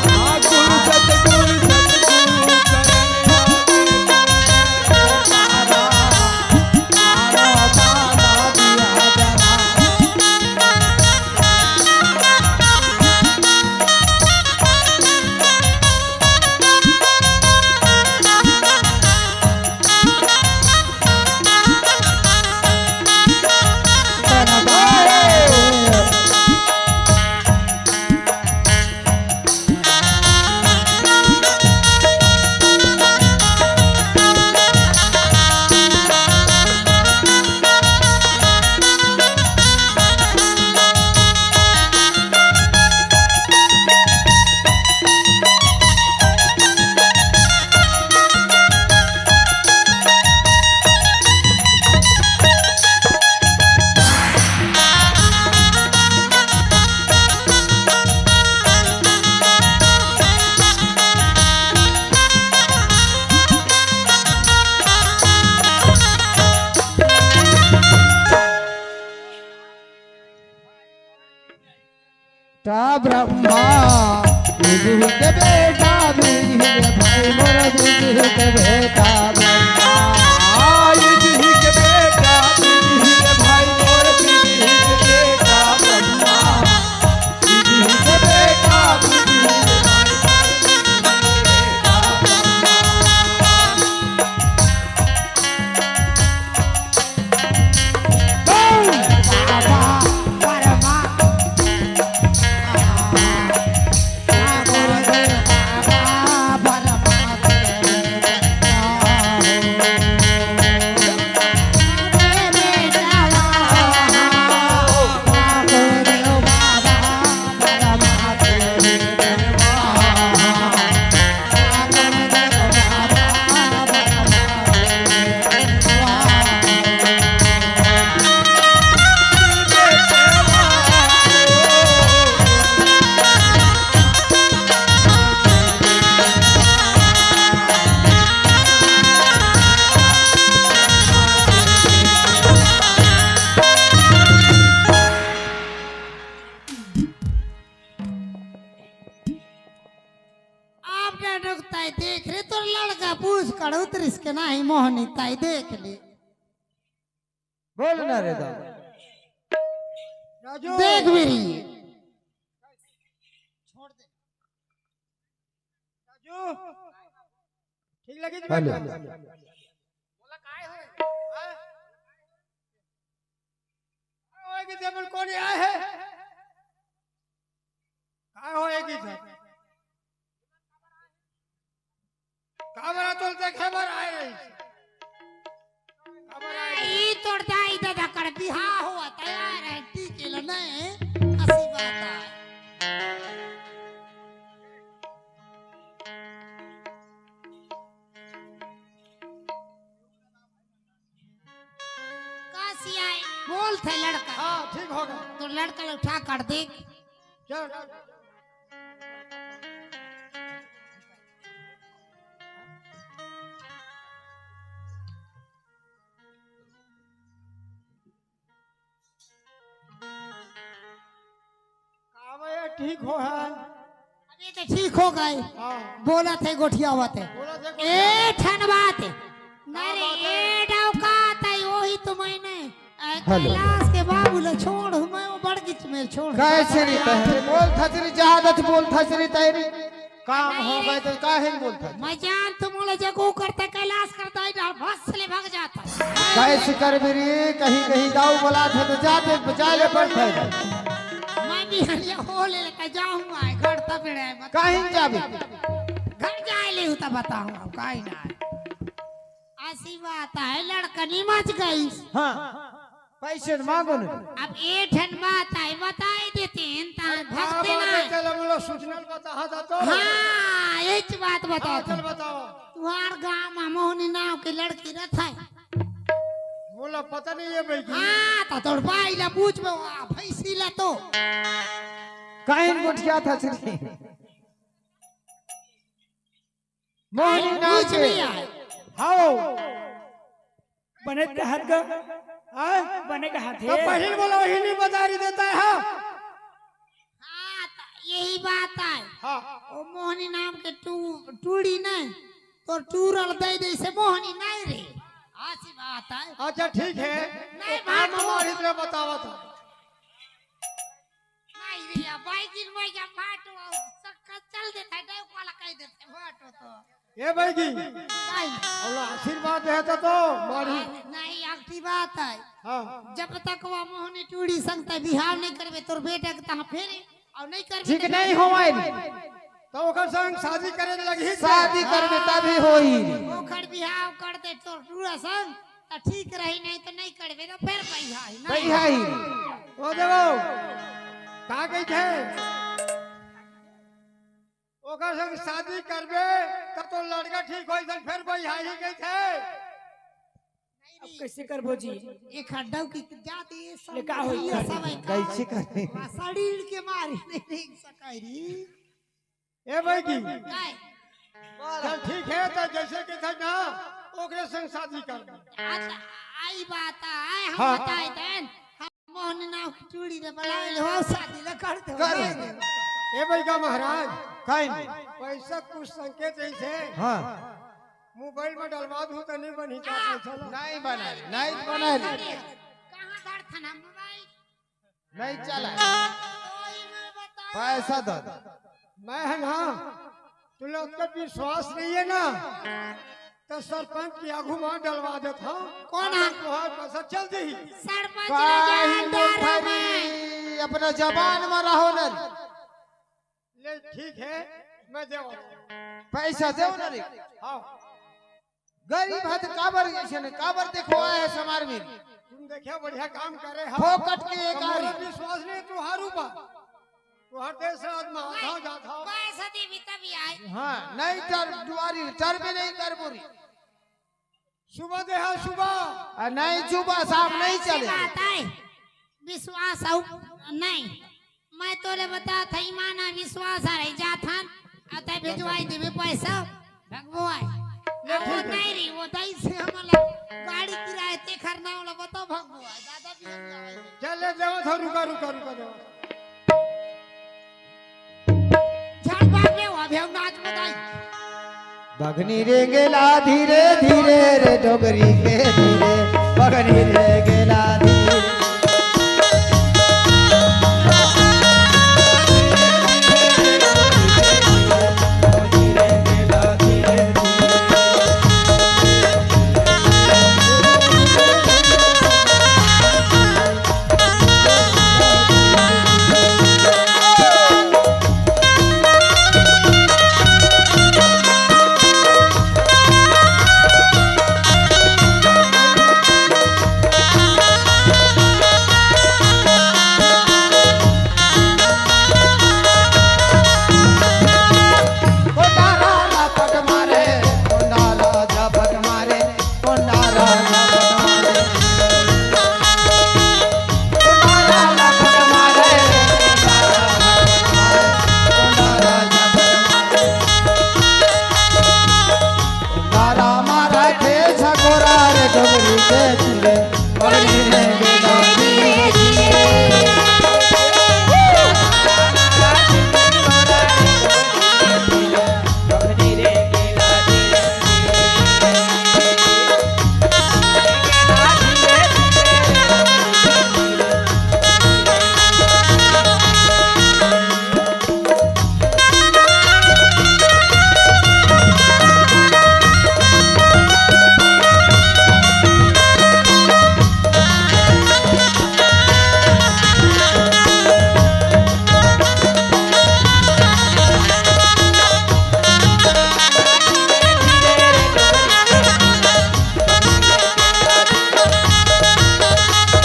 आ गुर सतगुर सतगुरु चले भवन के पारा। आयो पाटा दिया जलावा। ता ब्रह्मा विधि के बेटा, विधि के भाई मोर विधि के बेटा ब्रह्मा। आ, विधि के बेटा, विधि के भाई मोर विधि के बेटा ब्रह्मा। विधि के बेटा, विधि के भाई मोर विधि के बेटा ब्रह्मा। मोहनी ताई देख ले। बोल ना रे दाऊ। राजू। देख मेरी। छोड़ दे। राजू। ठीक लगी जी हेलो। बेटा? बोला काय होय? हाँ? काय होय कि जेबन कोनी आय हे? काय होय कि सर? काबर तोल देखे बर आय रहिस? काबर आय? ई तोर दाई ददा कर बिहाव होवत हे, तैयार हे, टीके ल नहीं, असी बात हे। का सियाई? बोलथे लड़का। हाँ, ठीक होगा। तो लड़का ल उठा कर देख। चल। का भैया ठीक हो है? अभी तो ठीक हो गए। हाँ। बोलथे गोठियावत हे। बोलथे गोठिया। ए ठन बात हे। नहीं रे, बात हे? ए डौकात हे, वही तो मैंने, ए, हेलो। कैलाश के बाबू ल छोड़, मैं वो बड़ गिच में छोड़। कैसे नहीं तहरी? बोलथस रे, ज्यादा तो बोलथस रे तहरी। काम हो गए तो काहे नहीं बोलथस? मैं जान तुम बोले जगो करते कैलाश करता ही डर भस ले भाग जाता। कैसे करबे रे, कहीं कहीं दाऊ बोलाथे तो जाते बचा ले पड़ता है। मैं भी हरिया हो ले लेता जाऊंगा, घर तब रे, बता। कहीं जाबे? घर जाए ले हूं तब बताऊंगा, काई ना। असी बात हे, लड़का निमच गई। हाँ, पैसे न मांगो न। अब ए ठन बात हे, बताई देते हैं, ता अरे, भक्ते बाबा ना। चल, हम लोग सूचना बताहा था तो। हाँ, यही बात बताओ हाँ, चल तुम। बताओ। तुम्हार गांव में मोहनी नाव के लड़की रहत हे। मोला पता नहीं हे भाई की। हाँ, तो तोर भाई ला पूछ में, वाह, भैंसी ला तो। काहे न गोठियाथस रे? मोहनी नाम कुछ के। भी आए। हाओ। बने तहत ग-, हाँ? बने कहा थे। तो पहिल बोला वही नहीं बता रही देता है, हाँ? हाँ, त यही बात आय। हाँ। ओ मोहनी नाम के टू-, टूड़ी नहीं, तो टूरल दे दे से मोहनी नहीं रे। असी बात आय। अच्छा, ठीक है। नहीं, तो काम बात हो। हमारी तरह बतावा था। नहीं रे, या बाइकिन में या फाटो, सक्का चल देता है, डाउ काला कह देते, फाटो तो। ए भाई की, नहीं। ओला आशीर्वाद देता तो मारी। अरे नहीं, अगठी बात है। हाँ। जब तक वो मोहनी टूड़ी संग तै बिहाव नहीं करबे, तोर बेटा के तहाँ फेरे, और नहीं करबे ठीक तो नहीं होवै। तो ओकर संग शादी करे लगही। शादी करबे तभी होही। ओकर बिहाव कर दे तोर टूड़ा संग, त ठीक रही, नहीं तो नहीं करबे, तो फिर बइहा ही, नहीं। बइहा ही। ओ देवो, का कहिथे? ओकर संग शादी करबे, त तो लड़का ठीक होई, त फिर बइहा ही कहिथे। अब कैसे करबो जी? एक हड्डा की जात ये ले का होई ये कर? सब है का? कैसे करे? हाँ, शरीर के मारे नहीं देख सकै री। ए भाई की। काय? चल ठीक है, तो जैसे के था ना, ओकरे संग शादी कर। अच्छा, आई बात है, हम हाँ। बताए देन। हम मोहन नाव की टूड़ी रे बुलाए ले, हो शादी ले कर दो। कर। ए भाई का महाराज, काहे नहीं? पैसा कुछ संकेत ऐसे हाँ। मोबाइल में डलवा दूं तो नहीं बनी का हाँ। पैसा ला? नहीं बना ले, नहीं बना ले। कहाँ धर था ना मोबाइल? नहीं चला। पैसा दो। मैं है ना, तुला ओतका विश्वास नहीं है ना, तो सरपंच के आगू में डलवा देत हूँ। कौन है? तुहार पैसा चल दी। सरपंच का ला ही जान डारा बोलता मैं। री, अपना जबान में रहो ना। ले ठीक है, मैं देव। पैसा देव ना रे। हाँ। गरीब हत काबर जैसे ने, काबर देखो आए है समार में। तुम देखिए बढ़िया काम करे हो। फोकट के एक हमारा आरी। विश्वास नहीं तुहार ऊपर। तुहार देश राज में आता जाता। पैसा देवी तभी आए। हाँ, नहीं चल दुआरी, चल भी नहीं कर बोरी। सुबह दे हाँ सुबह। आ, नहीं सुबह शाम नहीं ऐसी चले। बात है। विश्वास हो नहीं। मैं तोले बता था, ईमान आ विश्वास आ रही जात हन, आ तै भेजवाई देबे पैसा, भगवान। ले, अब वो ठीक है। नहीं रही, वो दई से हमला गाड़ी किराए ते खरना वाला बता भगवान, दादा भी हम जाए। चल ले, देवा था, रुका, रुका, रुका, देवा। झाड़ बाग में हुआ, भेव नाच बताई। बघनी रेंगेला धीरे धीरे रे, डोकरी के धीरे। बघनी रेंगेला धीरे।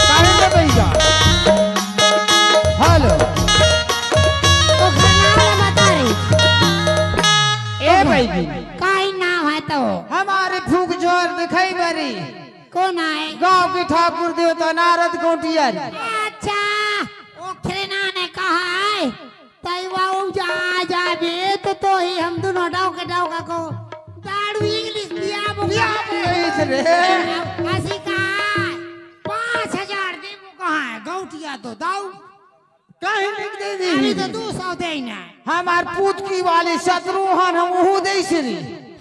काहे के भैया? हेलो। ओखर नाम ला बता रे। ए भैया। काई नाम है तो? हमारे फूक जोर दिखाई बरी। कौन आए? गांव के ठाकुर देवता नारद गौटिया। अच्छा, ओखरे नाने कहा है। तैवा उ जा जाबे तो, तो ही हम दोनों डौके डौका को दारू इंग्लिश पियाबो। पियाबो इस रे। असी का पाँच हजार देबो कहाँ है? गौटिया तो दाऊ। काहे लिख दे दी? अभी तो दो सौ देना है। हमार पूत की वाली शत्रुघ्न हम उहू दे श्री।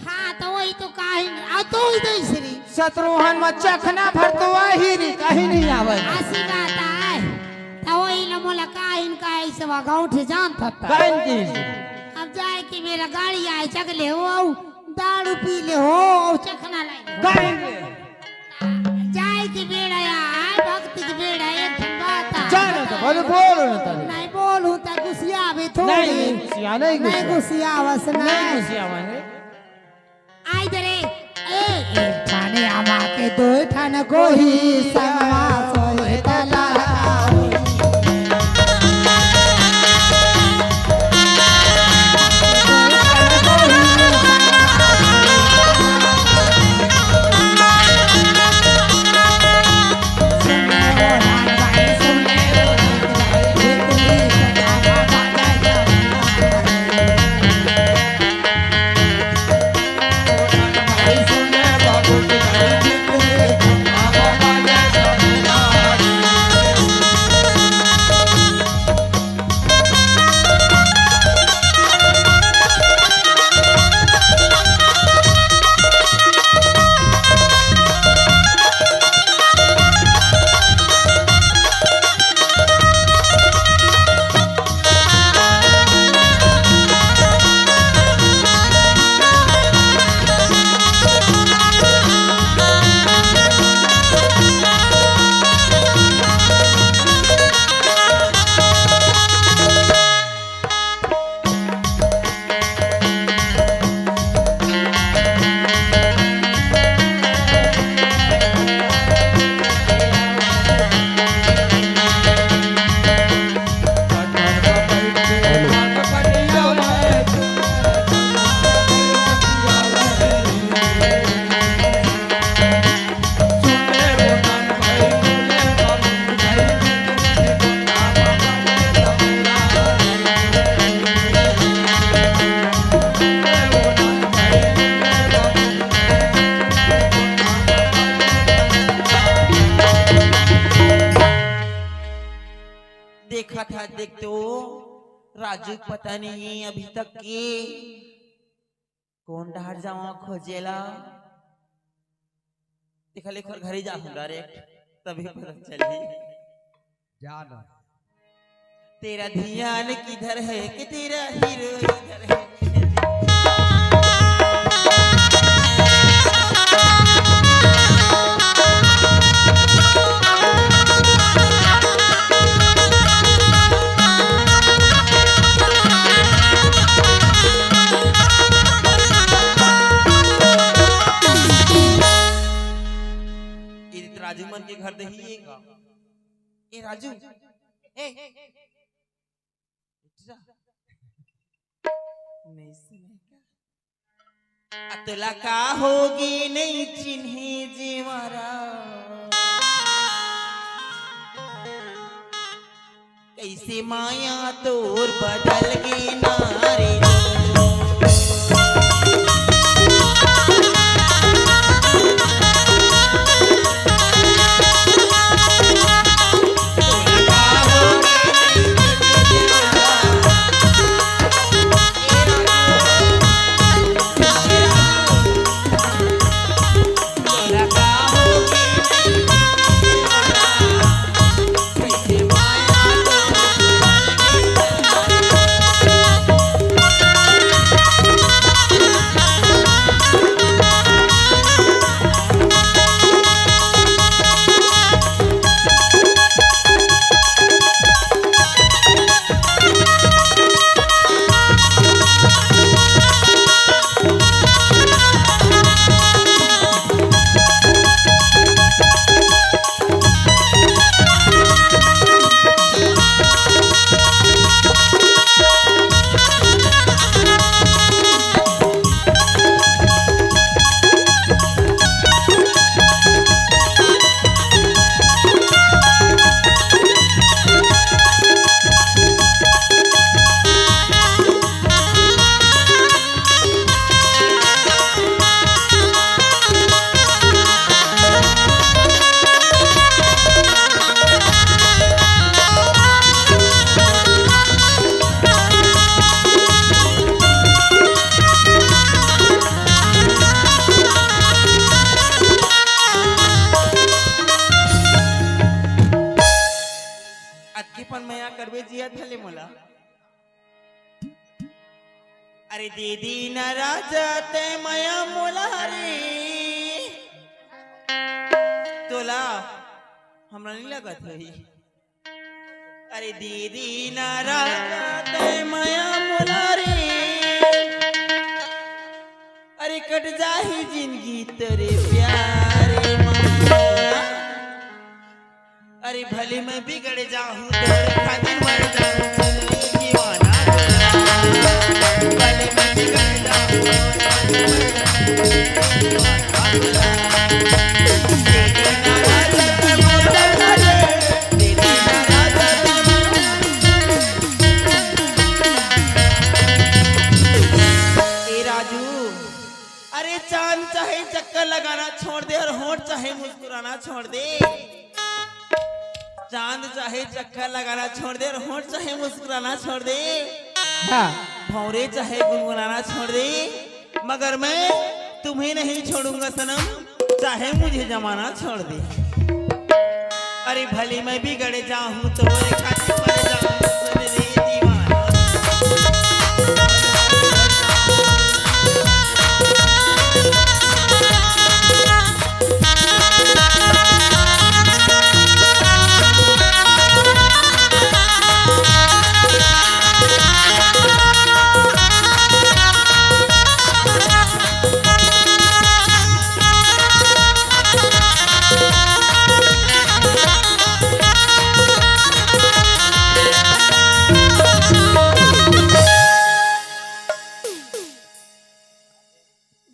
हाँ, तो वही तो काहिन, आ तो ही दे श्री। शत्रुघ्न में चखना भर तो वही री, कहीं नहीं आवे। असी बात है। त ओही ल मोला काहिन का अइसे वा गौंठे जानत हता। काहिन की? अब जाए के बेरा गाड़ी आए चगले हो, अउ दारू पी ले हो, अउ चखना लाई हो। काहिन की? जाए के बेरा आए, भक्ति के बेरा, एक ठन बात आए। जाने तो बोले, बोलो ना तनी। नहीं बोलूं त गुसियाबे थोड़ी। नहीं, नहीं गुसिया, नहीं नहीं गुसिया। गुसियावस नहीं नहीं। गुसियावा है। आई दे रे। ए, एक ठाने आमा के दो ठान गोही संगमा सोए तला। देखत हा, देख तो राजू पता नहीं अभी तक के कोन डहर जावं खोजे ला? तेखर ले एक बार घरे जाहूं direct, तभी पता चलही। जा ना। तेरा ध्यान किधर है कि तेरा हीरो इधर है? ये तो राजू मन के घर दही ये का? ए राजू, ए, उठ जा। नहीं सुने का? अतला का होगे नहीं चिन्हे जेवरा। कैसे माया तोर बदल गे ना रे। अतकी पन मया करबे जिया थले मोला। अरे दीदी ना राजा ते मया मोला रे। तोला हमरा नहीं लगत होही। अरे दीदी ना राजा ते मया मोला रे। अरे कट जाही जिंदगी तेरे प्यारे मा। अरे भले मैं बिगड़ जाहूं तोरे खातिर मर जाहूं, सुन ले दीवाना तोला। भले मैं बिगड़ जाहूं तोरे खातिर मर जाहूं, सुन ले दीवाना तोला। ए राजू, अरे चांद चाहे चक्कर लगाना छोड़ दे और होंठ चाहे मुस्कुराना छोड़ दे। चांद चाहे चक्कर लगाना छोड़ दे और होंठ चाहे मुस्कुराना छोड़ दे। हाँ। भौंरे चाहे गुनगुनाना छोड़ दे, मगर मैं तुम्हें नहीं छोड़ूंगा सनम, चाहे मुझे जमाना छोड़ दे। अरे भले मैं बिगड़ जाहूं तोरे खातिर मर जाहूं, सुन रे दीवाना।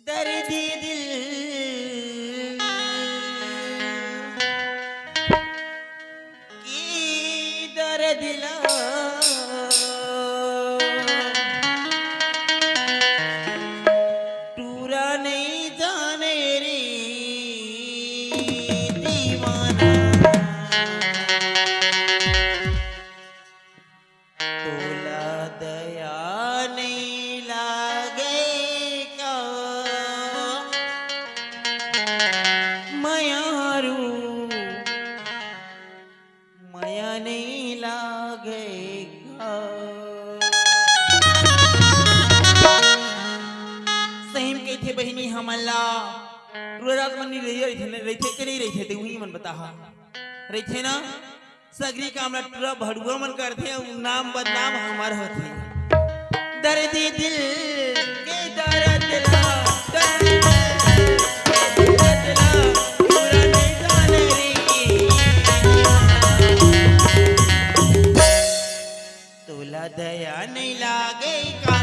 दर्दी दिल की दर्द ला टूरा नहीं जाने रे दीवाना। तोला दया नहीं लागे का? नहीं लागे का। सही म कहिथे बहिनी, हमन ला टुरा रात मन नहीं रहिथे, रहिथे के नहीं रहिथे, ते उही मन बताहा। रहिथे ना, सगरी काम ला टुरा भड़ुआ मन करथे, अउ नाम बदनाम हमर होथे। दर्दी दिल के दर्द ला, दर्दी दिल के दर्द ला, टुरा नहीं जाने रे। तोला दया नहीं लागे का।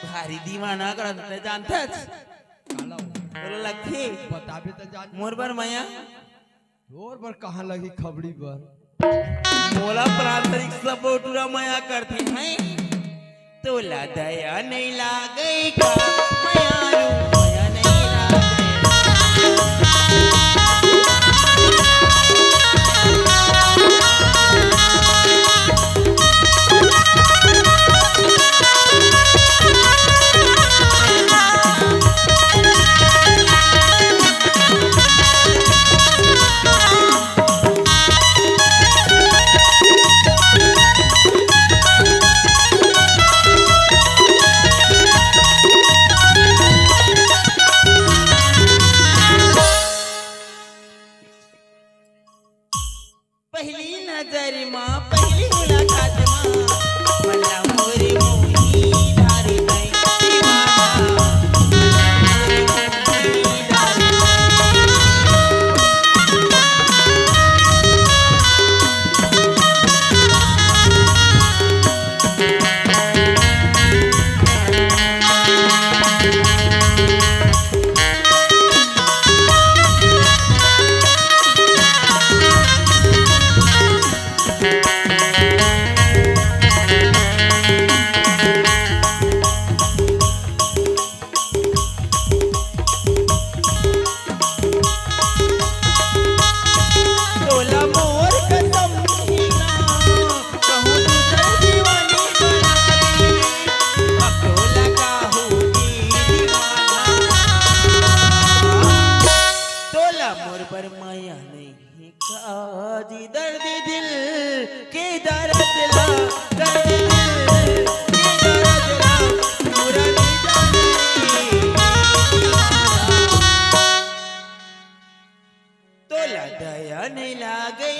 भारी दीवाना करत हे, जानथस? काला हो? तोला लगथे? बताबे त जान। मोर बर मया? तोर बर कहाँ लगही खबड़ी बर? मोला प्रांतरिक सबो टुरा मया करथे, हैं? तोला दया नहीं लागे का, मयारू, मया नहीं लागे। पहली नजर मा, पहली मुलाकात मा, मला मोरे मोही धारे तैं दीवाना। तोला मोर कसम ही ना, कहूँ दूसर दीवानी बना दी। अब तोला का होगी दीवाना। तोला मोर बर मया नहीं काजी दर्द दिल के दर्द ला, दर्द दिल के दर्द ला, पूरा नहीं जाने। तोला दया नहीं लागे